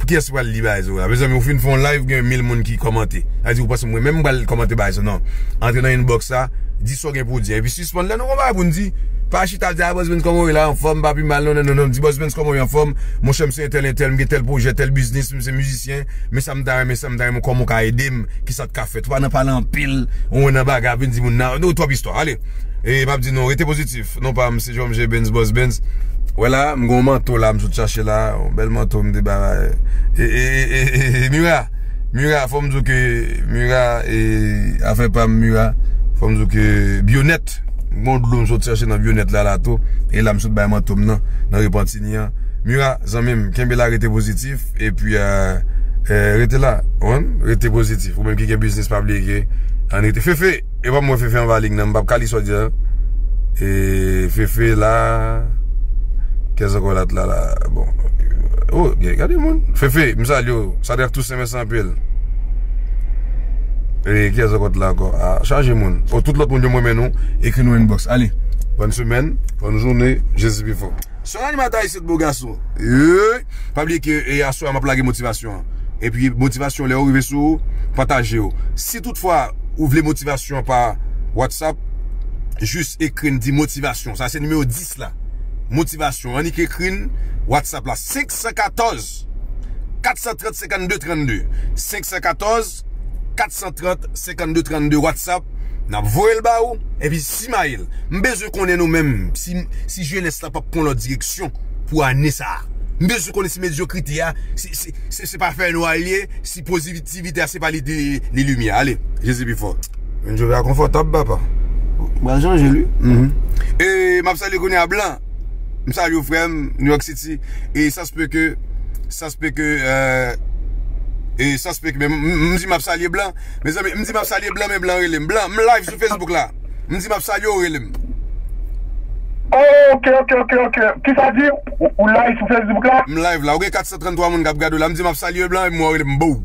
pou kiyès ki pral li bay sa la? Mezanmi, ou fin fè yon live, gen mil moun ki kòmante. Sa di ou panse mwen menm m pral kòmante bay sa? Non. Antre nan inbox la, di sa w gen pou w di. Epi sispann lè nou gon bagay pou n di, pa chita di, "Ah, Boss Benz, kòman w ye la? Anfòm, pa pi mal, non, non, non, non." Di, "Boss Benz, kòman w ye? Anfòm? Monchè, m se entèl, entèl, m gen tèl pwojè, tèl biznis, m se mizisyen, men sa m ta renmen, sa m ta renmen, kòman w ka ede m? Kisa w t ka fè?" Ou pa nan pale anpil, ou nan bagay, vin di moun nan, nou twòp istwa. Ale. E m ap di nou, rete pozitif. Non pa m, se Jòm J Benz, Boss Benz. Wè la, m gon manto la, m sot chache la. Yon bèl manto, m te ba, e, e, e, e, e, e, Mira. Mira, fò m di w ke Mira, e, afè pa m, Mira. Fò m di w ke Byonèt. M gon dlo, m sot chache nan Byonèt la, la tou. E la, m sot bay manto m nan, nan Repantini an. Mira, zanmi m, kenbe la, rete pozitif. Epi, e, e, rete la. Ou konprann? Rete pozitif. Ou menm ki gen biznis, pa bliye ke ann rete. Fefe, e pa mwen Fefe anba liy nan, m p ap ka li sa w di a. E Fefe la, kiyès ankò la t la la? Bon. Oh, gen, gade moun. Fefe, m salye w. Sadrac Toussaint, mèsi anpil. E kiyès ankò t la ankò? Ah, chaje moun. Oh, tout lòt moun yo, mwen men nou. Ekri nou inbox. Ale. Bòn semèn, bòn jounen, Jezi pi fò. Se yon animatè ayisyen, bo gason. Ey! Pa bliye ke, e, aswè a m ap lage motivasyon an. Epi motivasyon, lè yo rive sou ou, pataje yo. Si toutfwa ou vle motivasyon pa WhatsApp, jis ekri n, di motivasyon. Sa se nimewo dis la. Motivasyon. Annik ekri n WhatsApp la. Senk san katòz, kat san trant, senkannde, trannde. Senk san katòz, kat san trant, senkannde, trannde, WhatsApp. N ap voye l ba ou, epi simaye l. M bezwen konnen nou menm, si, si jenès la p ap pran lòt direksyon pou ane sa a. M bezwen konnen si medyokrite a, se, se, se, se pa fè nwa l ye, si pozitivite a se pa li, li, li limyè. Ale, Jezi pi fò. Jove a konfòtab, papa. Pral chanje, li. Mhm. E m ap salye kounye a Blan. M salye w, frè m, New York City. E sa se pe ke, sa se pe ke, euh, e sa se pe ke, men m, m, m di m ap salye Blan. Mezanmi, m di m ap salye Blan, men Blan rele m. Blan, m live sou Facebook la. M di m ap salye w, rele m. Oh, ok, ok, ok, ok. Kisa di? Ou, ou live sou Facebook la? M live la. Ou gen kat san tranntwa moun k ap gade w la. M di m ap salye Blan, epi mwen rele m, bow.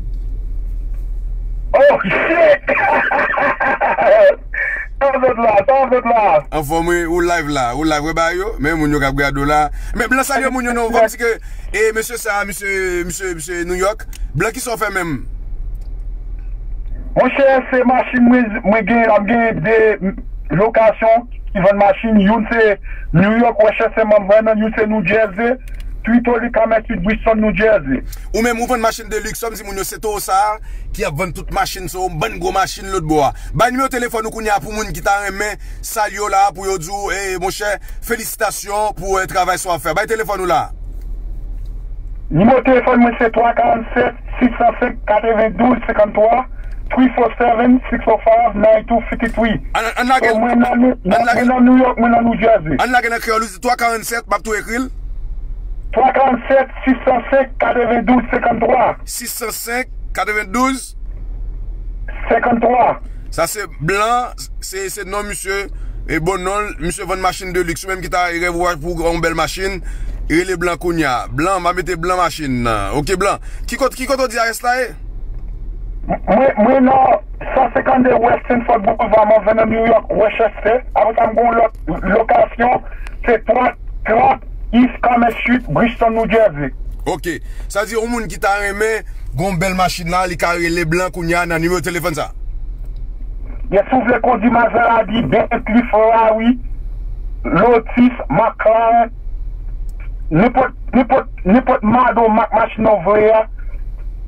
Oh, shit! Sa w sot la, sa w sot la. Anfòm, wi, ou live la. Ou live, wè ba yo. Men moun yo k ap gade w la. Men Blan salye moun yo non. Fò m di ke, e, mesye sa, mesye, mesye, mesye New York. Blan, kisa w fè menm? Monchè, se machin mwen, mwen gen, m gen de lokasyon ki vann machin. Youn se New York, Westchester, m ap vann nan, youn se New Jersey, Tweed Holly, Commerce Street, Bristol, New Jersey. Ou menm, ou vann machin de luxe, m di moun yo, se Towo sa a ki ap vann tout machin, se yon bann gwo machin lòt bò a. Bay nimewo telefòn ou kounye a pou moun ki ta renmen salye w la, pou yo di w, e, monchè, felisitasyon pou, e, travay sa w ap fè. Bay telefòn ou la. Nimewo telefòn mwen se twa karannset, sis san senk, katrevendouz, senkanntwa, three four seven, six oh five, nine two fifty three. Ann, ann lage, So, mwen nan, New- ann lage, mwen nan New York, mwen nan New Jersey. Ann lage nan kreyòl, ou di twa karannset, m ap tou ekri l. Twa karannset, sis san senk, katrevendouz, senkanntwa. Sis san senk, katrevendouz. Senkanntwa. Sa se Blan, se, se non misye, e bon non l, misye vann machin de luxe. Ou menm ki ta rèv ou pou yon bèl machin, rele Blan kounye a. Blan, m a mete Blan machin nan. Ok, Blan. Ki kot, ki kot ou di adrès la ye? Mwen, mwen nan san senkannde West Sanford Boulevard, m ap vann nan New York, Westchester. Apre sa, m gen yon lòt lokasyon, se twa trant East Commerce Street, Bristol, New Jersey. Ok. Sa di, yon moun ki ta renmen gon bèl machin la, li ka rele Blan kounye a nan nimewo telefòn sa. Yes, si w vle kondi Maserati, Bentley, Ferrari, Lotus, McLaren, nenpòt, nenpòt, nenpòt mado mak machin ou vle a,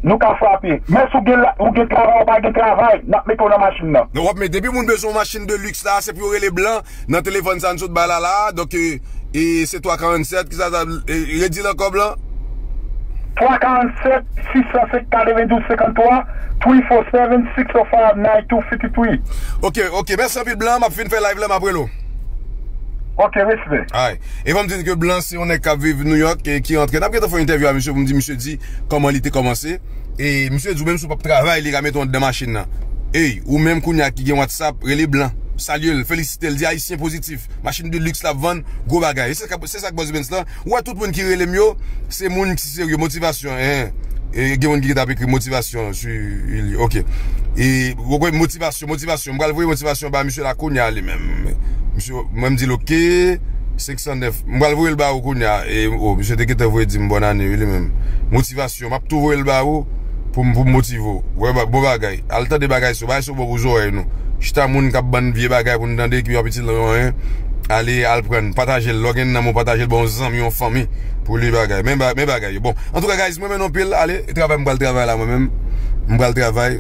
nou ka frape. Men si w gen la, ou gen travay, ou pa gen travay, n ap mete w nan machin nan. Donk, w ap mete, depi moun bezwen yon machin de luxe la, se pou yo rele Blan nan telefòn sa n sot bay la la. Donk, e, e se twa karannset, ki sa, sa, e, redi l ankò, Blan? Twa karannset, sis san senk, katrevendouz, senkanntwa, three four seven, six oh five, nine two fifty three. Ok, ok, mèsi anpil, Blan, m ap fin fè live la, m ap rele w. Ok, respè. Ay. E fò m di n ke Blan se yon nèg k ap viv New York e ki rantre. N ap gentan fè yon entèvyou a misye pou m di misye di kòman li te kòmanse. E misye di w menm si w p ap travay, li ka mete w anndan machin nan. Ey, ou menm kounye a ki gen WhatsApp, rele Blan. Salye l, felisite l, di Ayisyen pozitif. Machin de luxe l ap vann, gwo bagay. E se sa k, se sa k Boss Benz lan. Ou wè tout moun ki rele m yo, se moun ki serye, motivasyon, en. E gen moun ki t ap ekri motivasyon sou li. Ok. E, ou kwè motivasyon, motivasyon. M pral voye motivasyon ba misye la kounye a li menm. Misye, mwen m di l, ok, senk san nèf. M pral voye l ba ou kounye a. E, o, misye te gentan voye di m bòn ane, wi, li menm. Motivasyon, m ap tou voye l ba ou pou m, pou m motive w. Wè, ba, bon bagay. Al tande bagay sa yo. Bagay sa yo bon pou zòrèy nou. Chita moun k ap ban n vye bagay pou n tande ki pa itil nou anyen. Ale, al pran, pataje l. Lè w gen nan men w, pataje l ba yon zanmi, yon fanmi pou li bagay. Men ba-, men bagay yo. Bon, antouka, guys, mwen renmen nou anpil. Ale, travay, m pral travay la, mwen menm. M pral travay.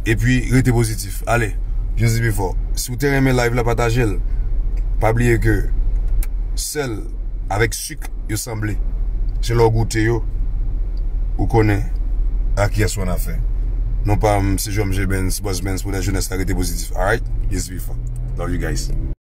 Epi, rete pozitif. Ale, Jezi pi fò. Si w te renmen live la, pataje l. Pa bliye ke sèl avèk sik yo sanble. Se lè w goute yo, ou konnen a kiyès ou annafè. Non pa m, se Jòm J Benz, Boss Benz pou lè jenès la rete pozitif. Alright? Jezi pi fò. Love you guys.